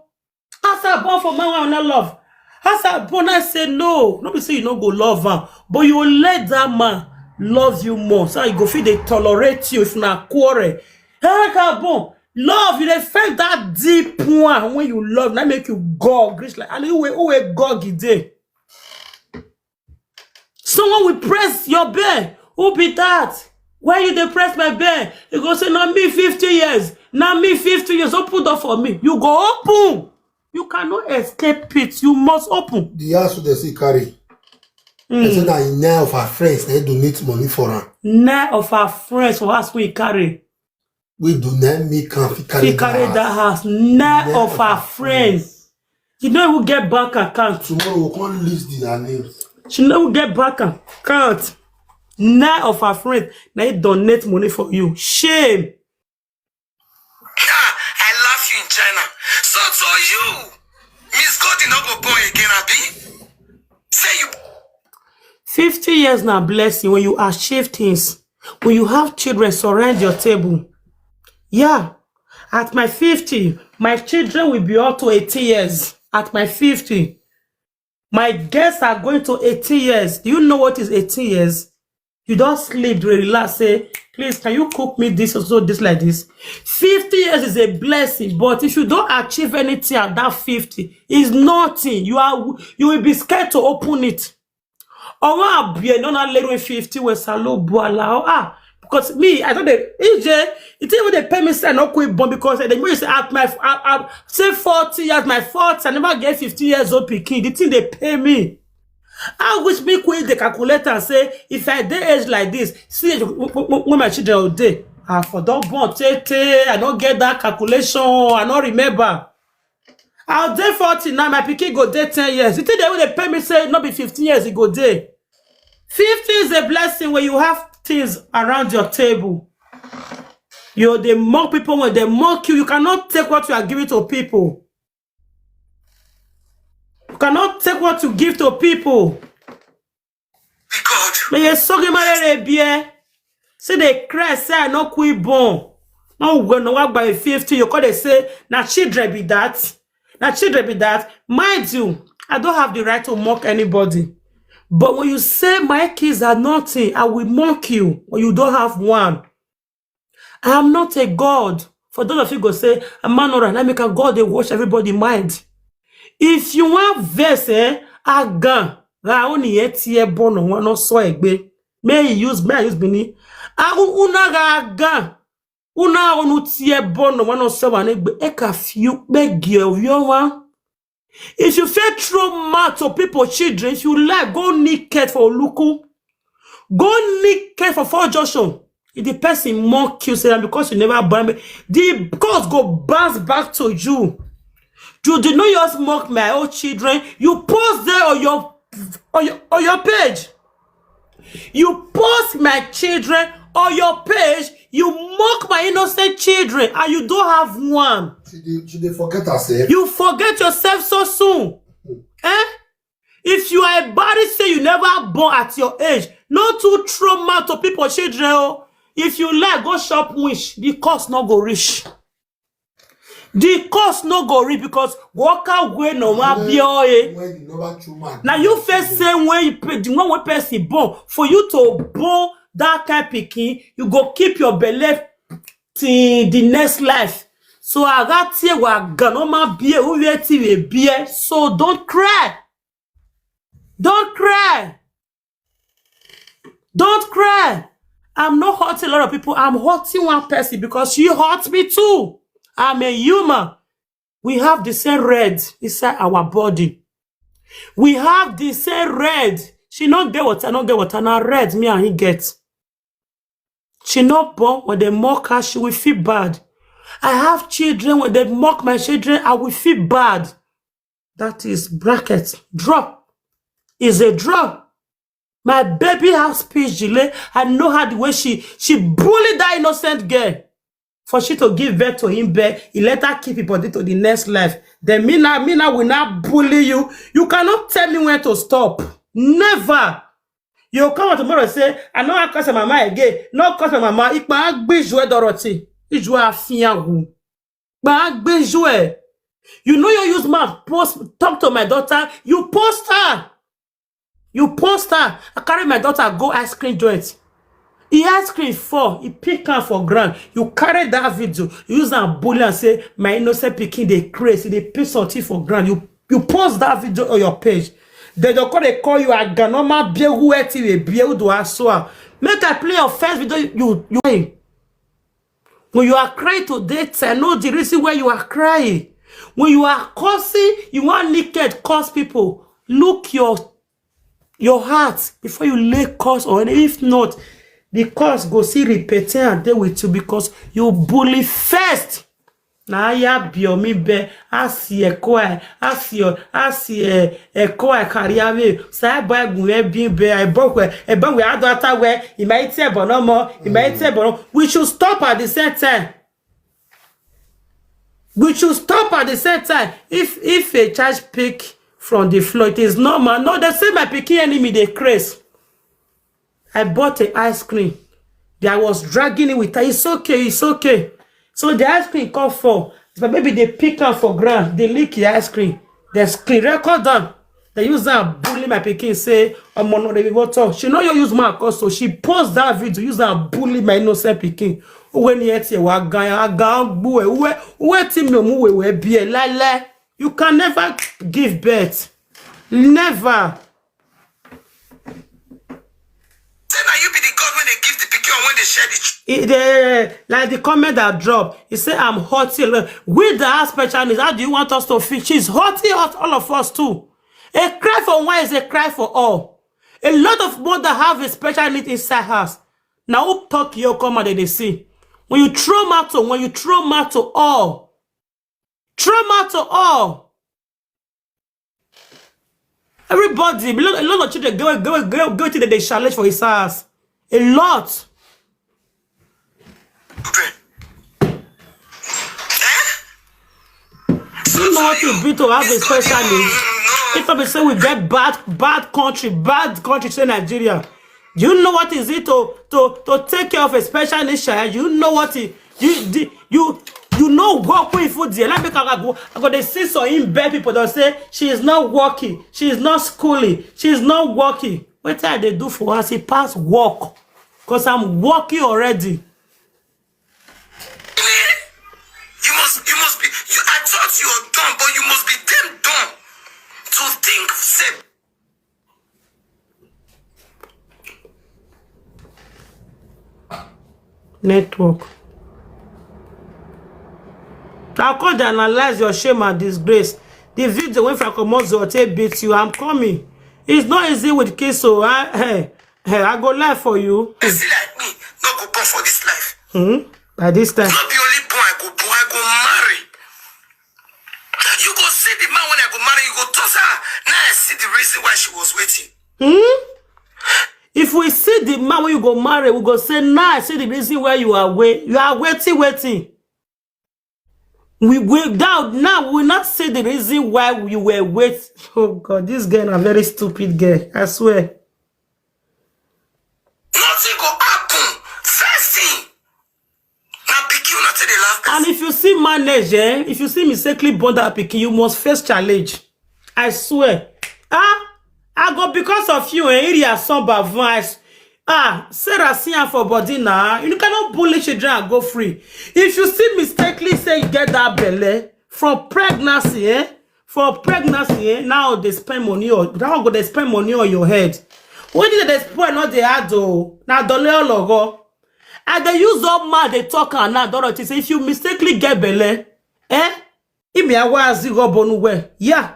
As I born for man wey I no love. As I born, I say no. No be say you no go love am, but you let that man love you more. So you go fit dey tolerate you if na quarrel. As I born, love, you dey feel that deep one when you love, na make you gog reach like, and who wey, who wey gog e dey? Someone will press your bell. Who be that? Why you dey press my bell? You go say, "Na me fifty years. Na me fifty years. Open door for me." You go open. You cannot escape it. You must open. The house wey dem say carry. They say na nine of her friends, they donate money for her. Nine of her friends for house wey carry. We do not make am fit carry Fit carry that house. Nine of her friends. She no even get bank account. Tomorrow we come list the her names. She no even get bank account. Nine of her friends, na e donate money for you. Shame. Ah, I laugh you in China. So to you, Miss Golden no go born again, abi? Say you fifty years na blessing when you achieve things. When you have children surround your table. Yeah. At my fifty, my children will be up to eighteen years. At my fifty, my girls are going to eighteen years. Do you know what is eighteen years? You don't sleep, you relax, say, "Please, can you cook me this or so, this like this?" Fifty years is a blessing, but if you don't achieve anything at that fifty, it's nothing. You are, you will be scared to open it. Ọnwa abịa nọ na leru fifty wee salo buala. Ah, because me, I don't dey ije. It even dey pay me say I no quit born because the more you say at my at, at, say forty years, my forty, I never get fifty years old pikin. The thing dey pay me. I wish me quit the calculator and say if I dey age like this, see age when my children will dey. I for don born tey tey, I no get that calculation, I no remember. I'll dey forty now, my pikin go dey ten years. You think they will dey pay me say no be fifteen years e go dey? Fifty is a blessing when you have things around your table. You dey mock people, when they mock you, you cannot take what you are giving to people. You cannot take what you give to people. May you so get married, bie. Say they cry, say I no quit born. No, we no work by fifty. You call they say, "Na children be that. Na children be that." Mind you, I don't have the right to mock anybody. But when you say my kids are nothing, I will mock you when you don't have one. I am not a God. For those of you go say, "A man, all right, I make a God, they wash everybody mind." If you want verse, eh, agan, ra oni eti e bono, one no so egbe. May he use, may I use bini. Agu una ga agan. Una onu tie bono, one no so one egbe. E ka fiu be gio yo wa. If you fail throw mouth to people children, if you like, go naked for Oluku. Go naked for Four Junction. If the person mock you, say that because you never born me, the curse go bounce back to you. You did not just mock my own children. You post there on your on your, on your page. You post my children on your page. You mock my innocent children, and you don't have one. She dey, she dey forget herself. You forget yourself so soon. Eh? If you are a body say you never born at your age, not to throw mouth to people children. Oh. If you like, go shop wish. The cost not go reach. The cost no go reach because worker wey no wan be oye. When you never true man. Now you first say when you pay the one wey person born for you to born that kind pikin, you go keep your belle till the next life. So I got here wa ganoma be who be. So don't cry. Don't cry. Don't cry. I'm not hurting a lot of people. I'm hurting one person because she hurt me too. I'm a human. We have the same red inside our body. We have the same red. She not get water, not get water. Now red, me and he get. She not born when they mock her, she will feel bad. I have children, when they mock my children, I will feel bad. That is bracket. Drop is a drop. My baby have speech delay. I know her the way she she bullied that innocent girl. For she to give birth to him birth, he let her keep his body to the next life. Then me now, me now will not bully you. You cannot tell me when to stop. Never. You come out tomorrow and say, "I no wan curse my mama again." No curse my mama. Ipa agbijue Dorothy. Ijue afiyangu. Ipa agbijue. You know you use mouth post, talk to my daughter. You post her. You post her. I carry my daughter go ice cream joint. He ice cream fall. He pick am for ground. You carry that video. You use am bully and say my innocent pikin dey craze. He dey pick something for ground. You you post that video on your page. They don't call, they call you a ganoma biegu eti biegu do aswa. Make I play your first video. You you when you are crying today, I know the reason why you are crying. When you are cursing, you want naked curse people. Look your your heart before you lay curse on. If not, the curse go see repeating and dey with you because you bully first. Na ya bio mi be asi ekwe asi o asi e ekwe kariave sai ba gun e bin be e bokwe e bokwe adota we imaite bonomo imaite bono. We should stop at the same time. We should stop at the same time. If if a child pick from the floor, it is normal. No, they say my pikin enemy dey craze. I bought a ice cream. I was dragging it with her. It's okay, it's okay. So the ice cream come fall. But maybe they pick am for ground, they lick the ice cream. They screen record am. They use am bully my pikin say omo no dey be water. She no you use my cause so she post that video use am bully my innocent pikin. Uwe ni eti wa gan agan gbu e uwe uwe ti mi omu we we bi e lele. You can never give birth. Never. Say na you be the God when they give the pikin or when they share the ch- It, eh, like the comment that drop, he say I'm hurting. Look, with the house special needs, how do you want us to feel? She's hurting us, all of us too. A cry for one is a cry for all. A lot of mother have a special need inside house. Now who talk your come and they see. When you throw matter, when you throw matter all, throw matter all. Everybody, a lot, a lot of children go go go go to the challenge for his house. A lot. Children. Eh? You know what it be to have a special need? If I be say we get bad bad country, bad country say Nigeria. Do you know what is it to to to take care of a special need child? You know what it you the, you you know work wey for there. Let me go. I go dey see some in bed people that say she is not working, she is not schooling, she is not working. Wetin I dey do for her? She pass work, cause I'm working already. You must, you must be. You, I thought you were dumb, but you must be damn dumb to think say network. I come dey analyze your shame and disgrace. The video wey Frank Omozo take beat you, I'm coming. It's not easy with kiss o. I, hey, hey, I go lie for you. Person like me no go born for this life. Hmm? By this time. No be only born I go born, I go marry. You go see the man when I go marry, you go toss her. Now I see the reason why she was waiting. Hmm? If we see the man when you go marry, we go say, now I see the reason why you are wait. You are waiting, waiting. We wait now. Now we will not see the reason why you were wait. Oh God, this girl a very stupid girl. I swear. Nothing go happen. First thing, na pikin una take dey laugh person. And if you see manage, eh, if you see mistakenly born that pikin, you must face challenge. I swear. Ah, I go because of you, eh, iri asomba voice. Ah, Sarah see am for body na. You cannot bully children and go free. If you see mistakenly say you get that belle from pregnancy, eh, for pregnancy, eh, now they spend money on that one go they spend money on your head. When did they spoil not the hard though? Now don't let all go. And they use all mouth they talk and now Dorothy say if you mistakenly get belle, eh? If me I was go bonu well, yeah,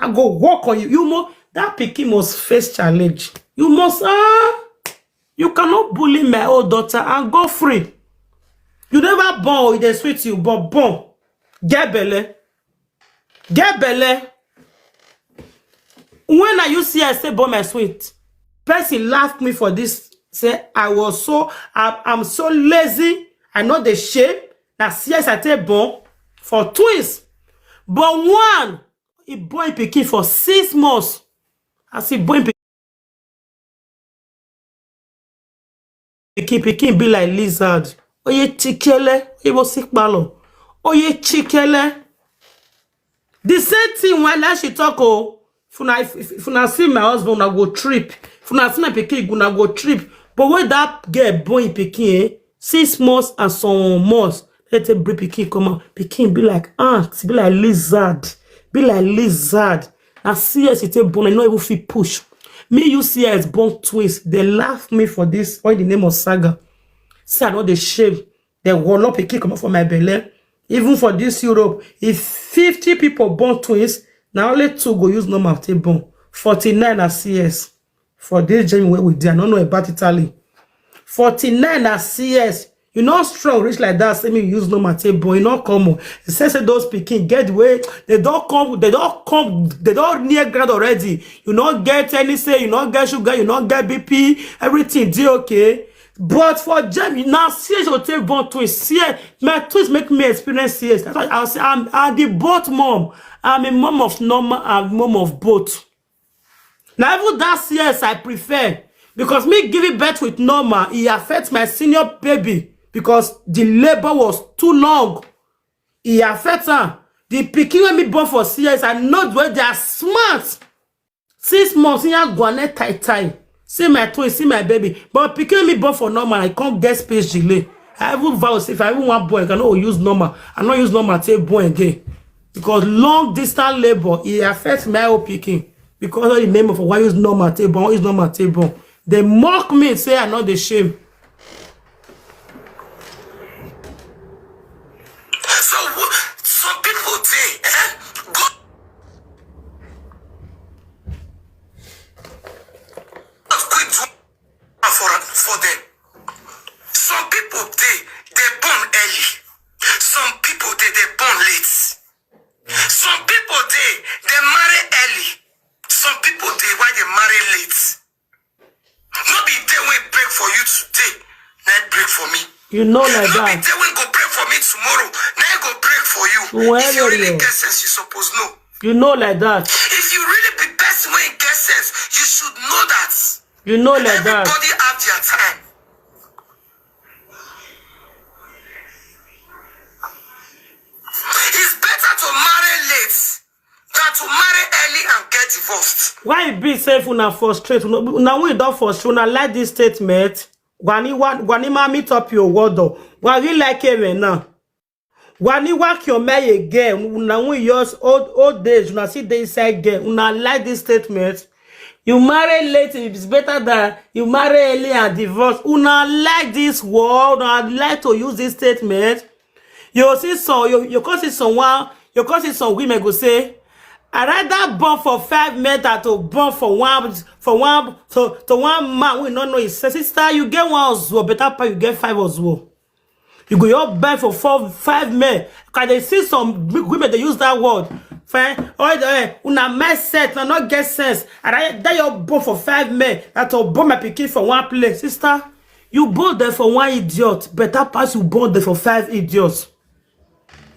I go work on you. You mo that pikin must face challenge. You must ah, you cannot bully my old daughter and go free. You never born, it dey sweet you, but born, get belle. Get belle. When are you see I say born my sweet? Person laugh me for this. Say I was so I, I'm so lazy. I know the shape. Now see as I take born for twins. But one, he born pikin for six months. As he born pikin, pikin be like lizard. Oye chikele, oye bo sikpalo. Oye chikele. The same thing when like she talk, oh, if una, if, if una see my husband, una go trip. If una see my pikin, una go trip. But when that girl born him pikin, eh, six months and some months, they take bring pikin come out. Pikin be like ant, be like lizard, be like lizard. And C S, it take born, I no even fit push. Me, you C S born twins. They laugh me for this. All in the name of saga. Say I no dey shame. They will not pikin come out for my belly. Even for this Europe, if fifty people born twins, now only two go use normal take born. Forty-nine are C S. For this journey where we dey, I don't know about Italy. Forty-nine are C S. You not strong, rich like that. Say me use normal take born. You not come. Oh. It says say those pikin get the way. They don't come. They don't come. They don't near ground already. You not get any say. You not get sugar. You not get B P. Everything dey okay. But for Jemmy, now C S go take born twins. C S, my twins make me experience C S. That's why I say I'm, I'm the boat mom. I'm a mom of normal and mom of both. Now even that C S I prefer because me giving birth with normal, it affects my senior baby because the labor was too long. It affects her. The pikin when me born for C S, I know the way they are smart. Six months in Guane Tai Tai. See my twin, see my baby. But pikin me born for normal, I can't get space delay. I even vow say if I even want boy, I cannot use normal. I not use normal take boy again. Because long distance labor, it affects my own pikin. Because of the name of why use normal take born, use normal take born. They mock me, say I not the shame. So some people dey, eh? Go of quick for for them. Some people dey, they born early. Some people dey, they born late. Some people dey, they marry early. Some people dey, why they marry late? No be day wey break for you today, na break for me. You know like that. No be day wey go break for me tomorrow, na go break for you. Well, if you really get sense, you suppose know. You know like that. If you really be person wey get sense, you should know that. You know like that. Everybody have their time. It's better to marry late than to marry early and get divorced. Why e be say if una frustrate, una, una wey don frustrate, una like this statement? Gwani wa-, gwani ma meet up your word o. Gwani like him now. Gwani work your man again. Una wey yours old, old days, una see the inside girl. Una like this statement? You marry late, it's better than you marry early and divorce. Una like this word, una like to use this statement. You see some, you, you can see someone, you can see some women go say, I rather born for five men than to born for one, for one, to, to one man we no know his sister. You get one as well, better pa you get five as well. You go your bed for four, five men. Can they see some women they use that word? Fine. Oh, eh, una mindset na not get sense. And I that your born for five men that to born my pikin for one place, sister. You born there for one idiot. Better pass you born there for five idiots.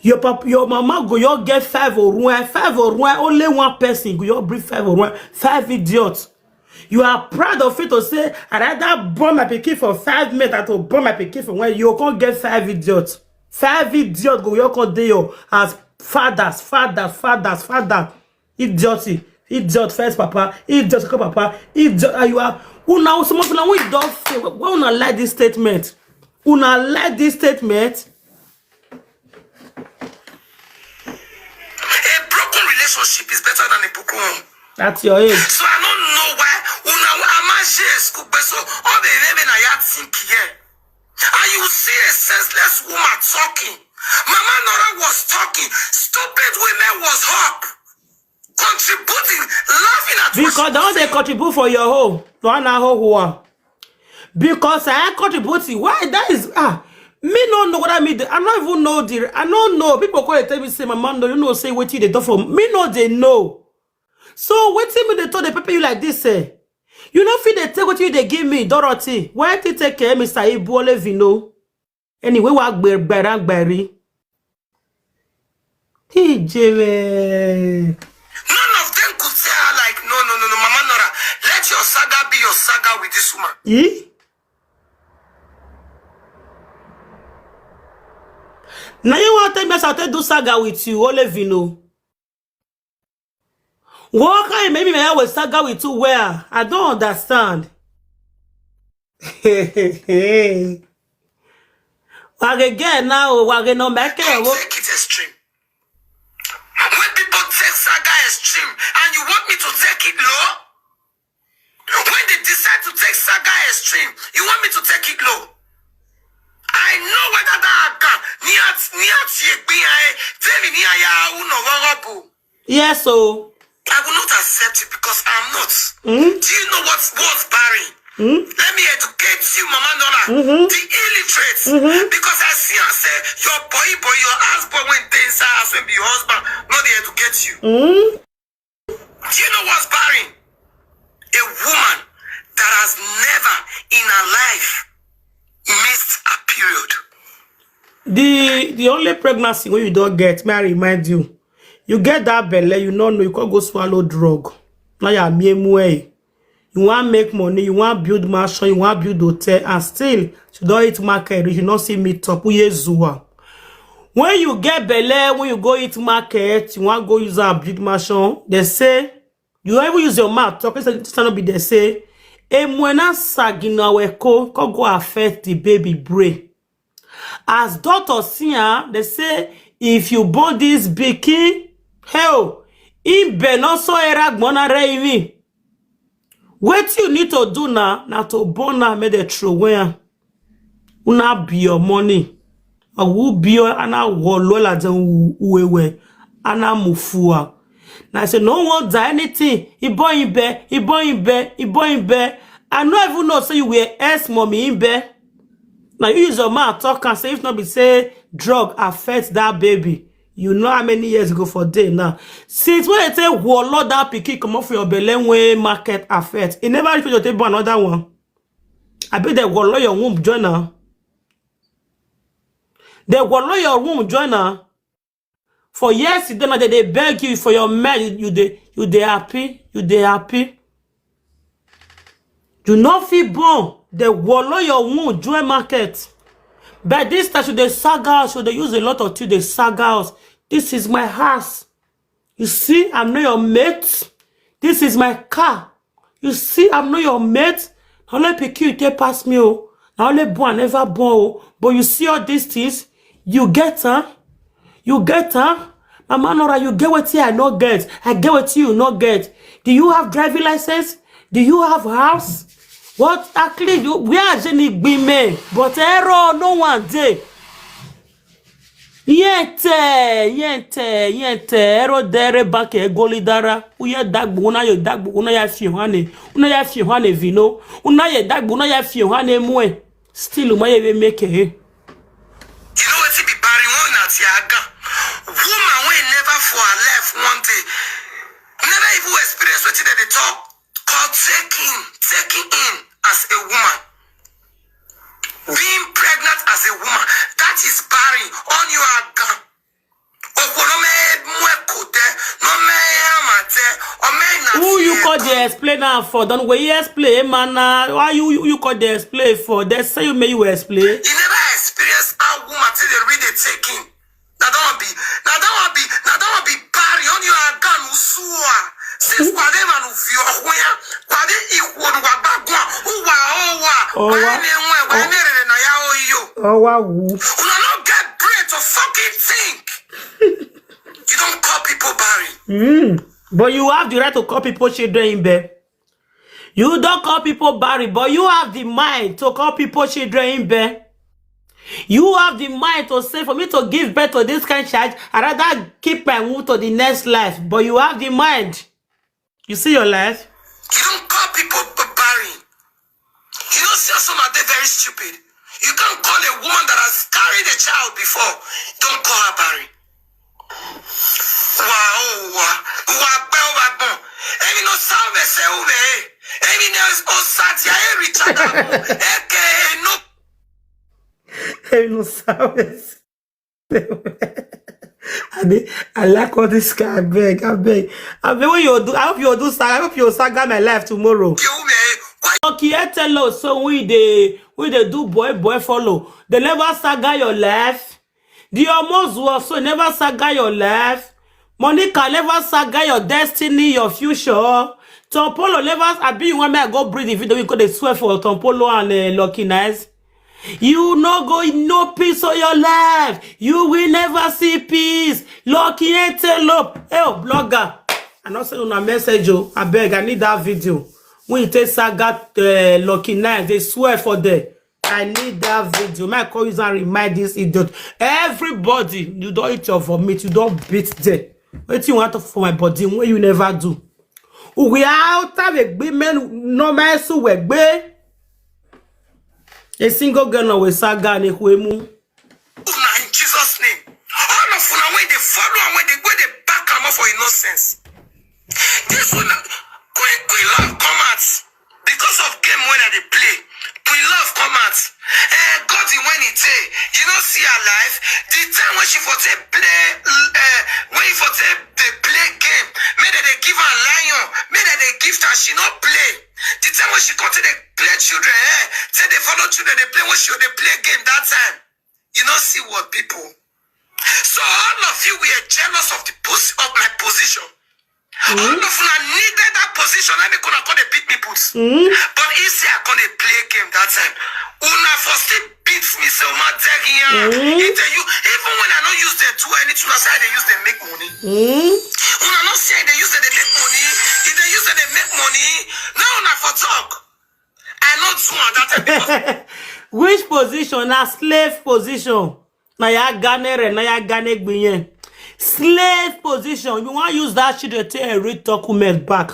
Your pap, your mama go your get five or one, five or one, only one person go your bring five or one, five idiots. You are proud of it to say, I rather born my pikin for five men than to born my pikin for when you can't get five idiots. Five idiots go your come dey your as fathers, fathers, fathers, fathers. Idiocy, idiot first papa, idiot second papa, idiot. And you are who now? Some of you now we don't say. Why una like this statement? Una like this statement? A broken relationship is better than a broken home. That's your age. So I don't know why una amaje school so all the eleven I had think here. And you see a senseless woman talking. Mama Nora was talking. Stupid women was up. Contributing, laughing at because they contribute for your home. Because I contribute. Why that is ah me no know what I mean. I don't even know the I don't know. People call it tell me say my man no you know say what they do for me no they know. So what me they told the people you like this eh? You know feel they take what you they give me Dorothy. Why did take care Mister Ibuole Vino? Anyway, wa gbẹ̀rẹ̀ gbẹ̀rẹ̀. Ijere. None of them could say her like no no no no Mama Nora. Let your saga be your saga with this woman. Eh? Now you want to tell me I take do saga with you, Olevino. What kind of maybe I will saga with too well? I don't understand. Wage get now, wage no make it. Take it extreme. When people take saga extreme and you want me to take it low? When they decide to take saga extreme, you want me to take it low? I know whether that can near near Tell me near ya no. Yes, so I will not accept it because I'm not. Do you know what was Barry? Let me educate you, Mama Nora, the illiterate. Because I see and say your boy, boy, your ass boy went there inside house when be your husband, not they educate you. Do you know what's Barry? A woman that has never in her life missed a period. The the only pregnancy when you don't get, may I remind you, you get that belly, you don't know, you can't go swallow drug. Now you're mere. You want make money, you want build mansion, you want build hotel, and still you don't eat market, you not see meet up. Uye zuwa. When you get belly, when you go eat market, you want go use a build mansion, they say, you even use your mouth talk, it's not be they say, emwena sagina weko, can go affect the baby brain. As doctor see am, they say if you born this pikin, hell, im be no so era gbona re even. Wetin you need to do now, na to born am, make dem throw away am. Una be your money. Awu bio ana wolo la den uwewe ana mufua. Na say no one die anything. Ibo ibe, ibo ibe, ibo ibe. I no even know say you were ex mommy ibe. Now you use your mouth talk and say if not be say drug affect that baby. You know how many years ago for day now. Since when they say wolo that pikin come off your belly when market affect, it never reach your table another one. I bet they wolo your womb join now. They wolo your womb join now. For yesterday now they, they beg you for your man. You, you dey you dey happy, you dey happy. You no fit born. They wolo your womb join market. But this time should they saga house, should they use a lot of things they saga house. This is my house. You see, I'm not your mate. This is my car. You see, I'm not your mate. Na only pikin you take pass me, oh. Na only born I never born, oh. But you see all these things, you get, huh? You get, huh? Mama Nora, you get what I no get. I get what you no get. Do you have driving license? Do you have house? What actually you where are Jenny Gbime? But error, no one day. Yente, yente, yente, ero dere bake goli dara. Uye dagbu, una ye dagbu, una ya fi hane, una ya fi hane vino, una ye dagbu, una ya fi hane mwe. Still, uma ye be make e. You know what be Barry one at Yaga? Woman wey never for her life one day, never even experience wetin dem dey talk. Called taking, taking in as a woman. Being pregnant as a woman, that is Barry on your account. Okwo no me mwe kote, no me amate, o me na Who you call the explainer for? Don't we explain, man? Why you you, you call the explain for? They say you may you explain. You never experience how woman till they read the taking. Na that one be, na that one be, na that one be Barry on your account usua. Since kwade man uvio huya, kwade ikwo nu wabagwa, uwa owa, Owa. Wane mwe, wane rere na ya oyo. Owa wu. Una no get brain to fucking think. You don't call people Barry. Mm. But you have the right to call people children in bed. You don't call people Barry, but you have the mind to call people children in bed. You have the mind to say, for me to give birth to this kind of child, I rather keep my womb to the next life. But you have the mind. You see your life? You don't call people b- Barry. You don't see some are they very stupid. You can't call a woman that has carried a child before. Don't call her Barry. Wow, wow, wow, wow. Emi no salve se uve. Emi no osatia e Richard Amo. Eke no. Emi no salve se. I, dey, I like all this guy. I beg, I beg. I beg when you do. I hope you do. Sa- I hope you saga my life tomorrow. You me. Why? Okay, I tell us so we dey we dey do boy boy follow. They never saga your life. The almost was so never saga your life. Monica never saga your destiny, your future. Tom Polo never, I be you want me I go bring the video, we go dey swear for Tom Polo and uh, Lucky Nice. You no go no peace for your life. You will never see peace. Lucky antelope. Hey, oh, blogger. I not send una message, oh. I beg, I need that video. When you take saga uh, Lucky Nice, they swear for them. I need that video. My call use and remind this idiot. Everybody, you don't eat your vomit, you don't beat them. What you want for my body when you never do? We are out of a big man, no man so we be. A single girl no we saga ni kwemu. Una in Jesus' name. All of una when they follow and when they go they back am up for innocence. This one, Queen, Queen Love come out because of game when I dey play. Queen Love come out. Eh, God, when he say, you know, see her life. The time when she for take play, eh, when he for take they play game, may they, they give her lion, may they, they give her, she not play. The time when she come to the play children, eh, say they follow children, they play when she they play game that time. You know, see what people. So all of you were jealous of the pos- of my position. All of una needed that position. I mean, gonna call they beat me put. But if say I gonna play game that time, una for still beat me so much. If they you even when I don't use them to anything, I say they use them make money. Una not say they use them they make money. If they use them they make money, now una for talk. I not do am that time because Which position? Na slave position. Na ya ganere, na ya gane gbiyen. Slave position. You want use that shit to take a read document back.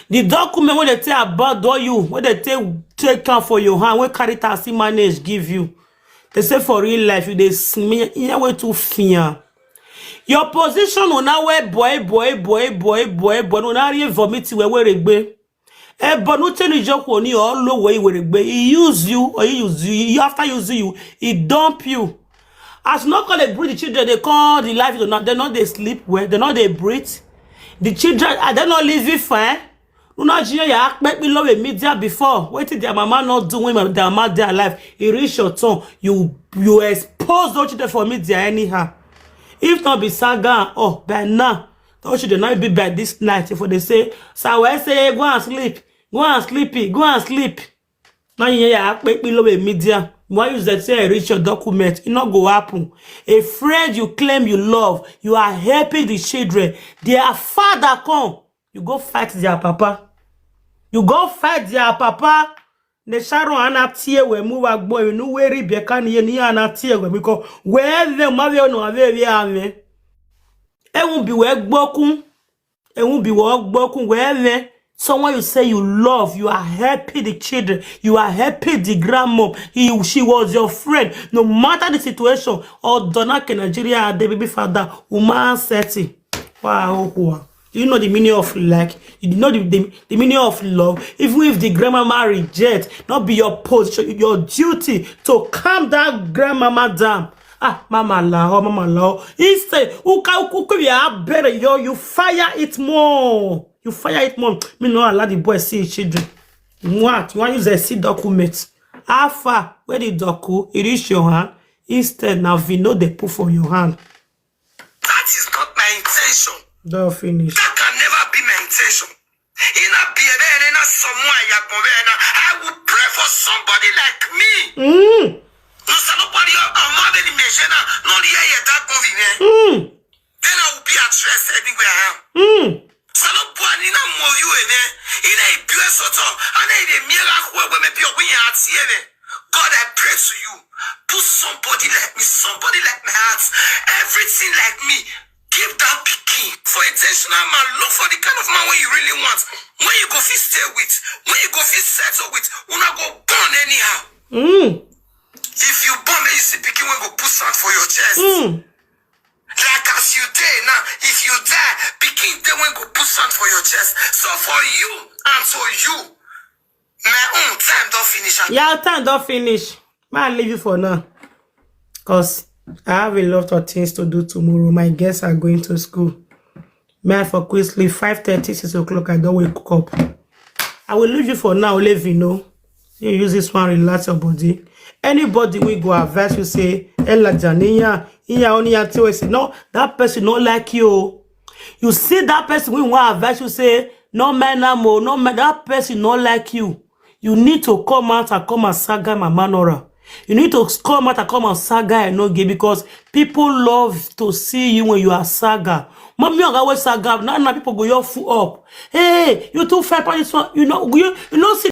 The document when they take abandon you, when they take take am for your hand, when carry taxi manage give you. They say for real life, you they smear in a way to fear. Your position will now wear boy, boy, boy, boy, boy, boy, no na re vomit we we regbe. Eh, but no change joke on you all low way we regbe. He use you or he use you. He after use you, he dump you. As not call they breed the children, they call the life, they not they not they sleep well, they not they breathe. The children, are they not living fine? Una junior ya akpe below a media before. Wait till their mama not doing when their mama their life. It reach your tongue. You you expose those children for media anyhow. If not be saga, oh, by now, those children not be by this night. If they say, so I say, go and sleep, go and sleepy, go and sleep. Now you ya akpe below a media. Why you that say reach your document? It not go happen. A friend you claim you love, you are helping the children. Their father come. You go fight their papa. You go fight their papa. Ne Sharon ana tie we mu wa gbo inu we ri beka ni ye ni ana tie we mi ko we ve ma ve no ave ve ave. E won't be we gbokun. E won't be we gbokun we ve. Someone you say you love, you are helping the children, you are helping the grandmom. He, she was your friend. No matter the situation, or Dona ke Nigeria, the baby father, woman setting. Wow, wow. Do you know the meaning of like? You know the, the, the meaning of love? Even if the grandmama reject, not be your position, your duty to calm that grandmama down. Ah, mama lao, mama lao. Instead, uka ukuku ya better yo, you fire it more. You fire it more. Me no allow the boy see his children. What? You want use a see document? How far? Where the docu? It reach your hand. Instead, now we know they put for your hand. That is not my intention. Don't finish. That can never be my intention. In a beer, in a somewhere, I will pray for somebody like me. Mm. No, so nobody, I'm not any machine, no, the air that movie, man. Mm. Then I will be at rest anywhere I am. Mm. So nobody, no more you, man. In a beer, so, and then the mirror, where maybe we are here, man. God, I pray to you. Put somebody like me, somebody like my heart, everything like me. Give that pikin for intentional man. Look for the kind of man when you really want. When you go fit stay with, when you go fit settle with, una go born anyhow. Mm. If you born, may you see pikin when go put sand for your chest. Mm. Like as you dey now, if you die, pikin dey when go put sand for your chest. So for you and for you, my own time don't finish. Your time don't finish. May I leave you for now? Because I have a lot of things to do tomorrow. My girls are going to school. May I for quick sleep. Five thirty, six o'clock, I don't wake up. I will leave you for now, leave you know. You use this one, relax your body. Anybody we go advise you say, Ella Janiya, Iya Onia Tiwesi. No, that person not like you. You see that person wey wan advise you say, "No mind am o, no mind," that person no like you. You need to come out and come and saga Mama Nora. You need to come out and come and saga Enoge, because people love to see you when you are saga. Mommy, oga wey saga, now, now people go your full up. "Hey, you too fine for this one." You know, you, you know, see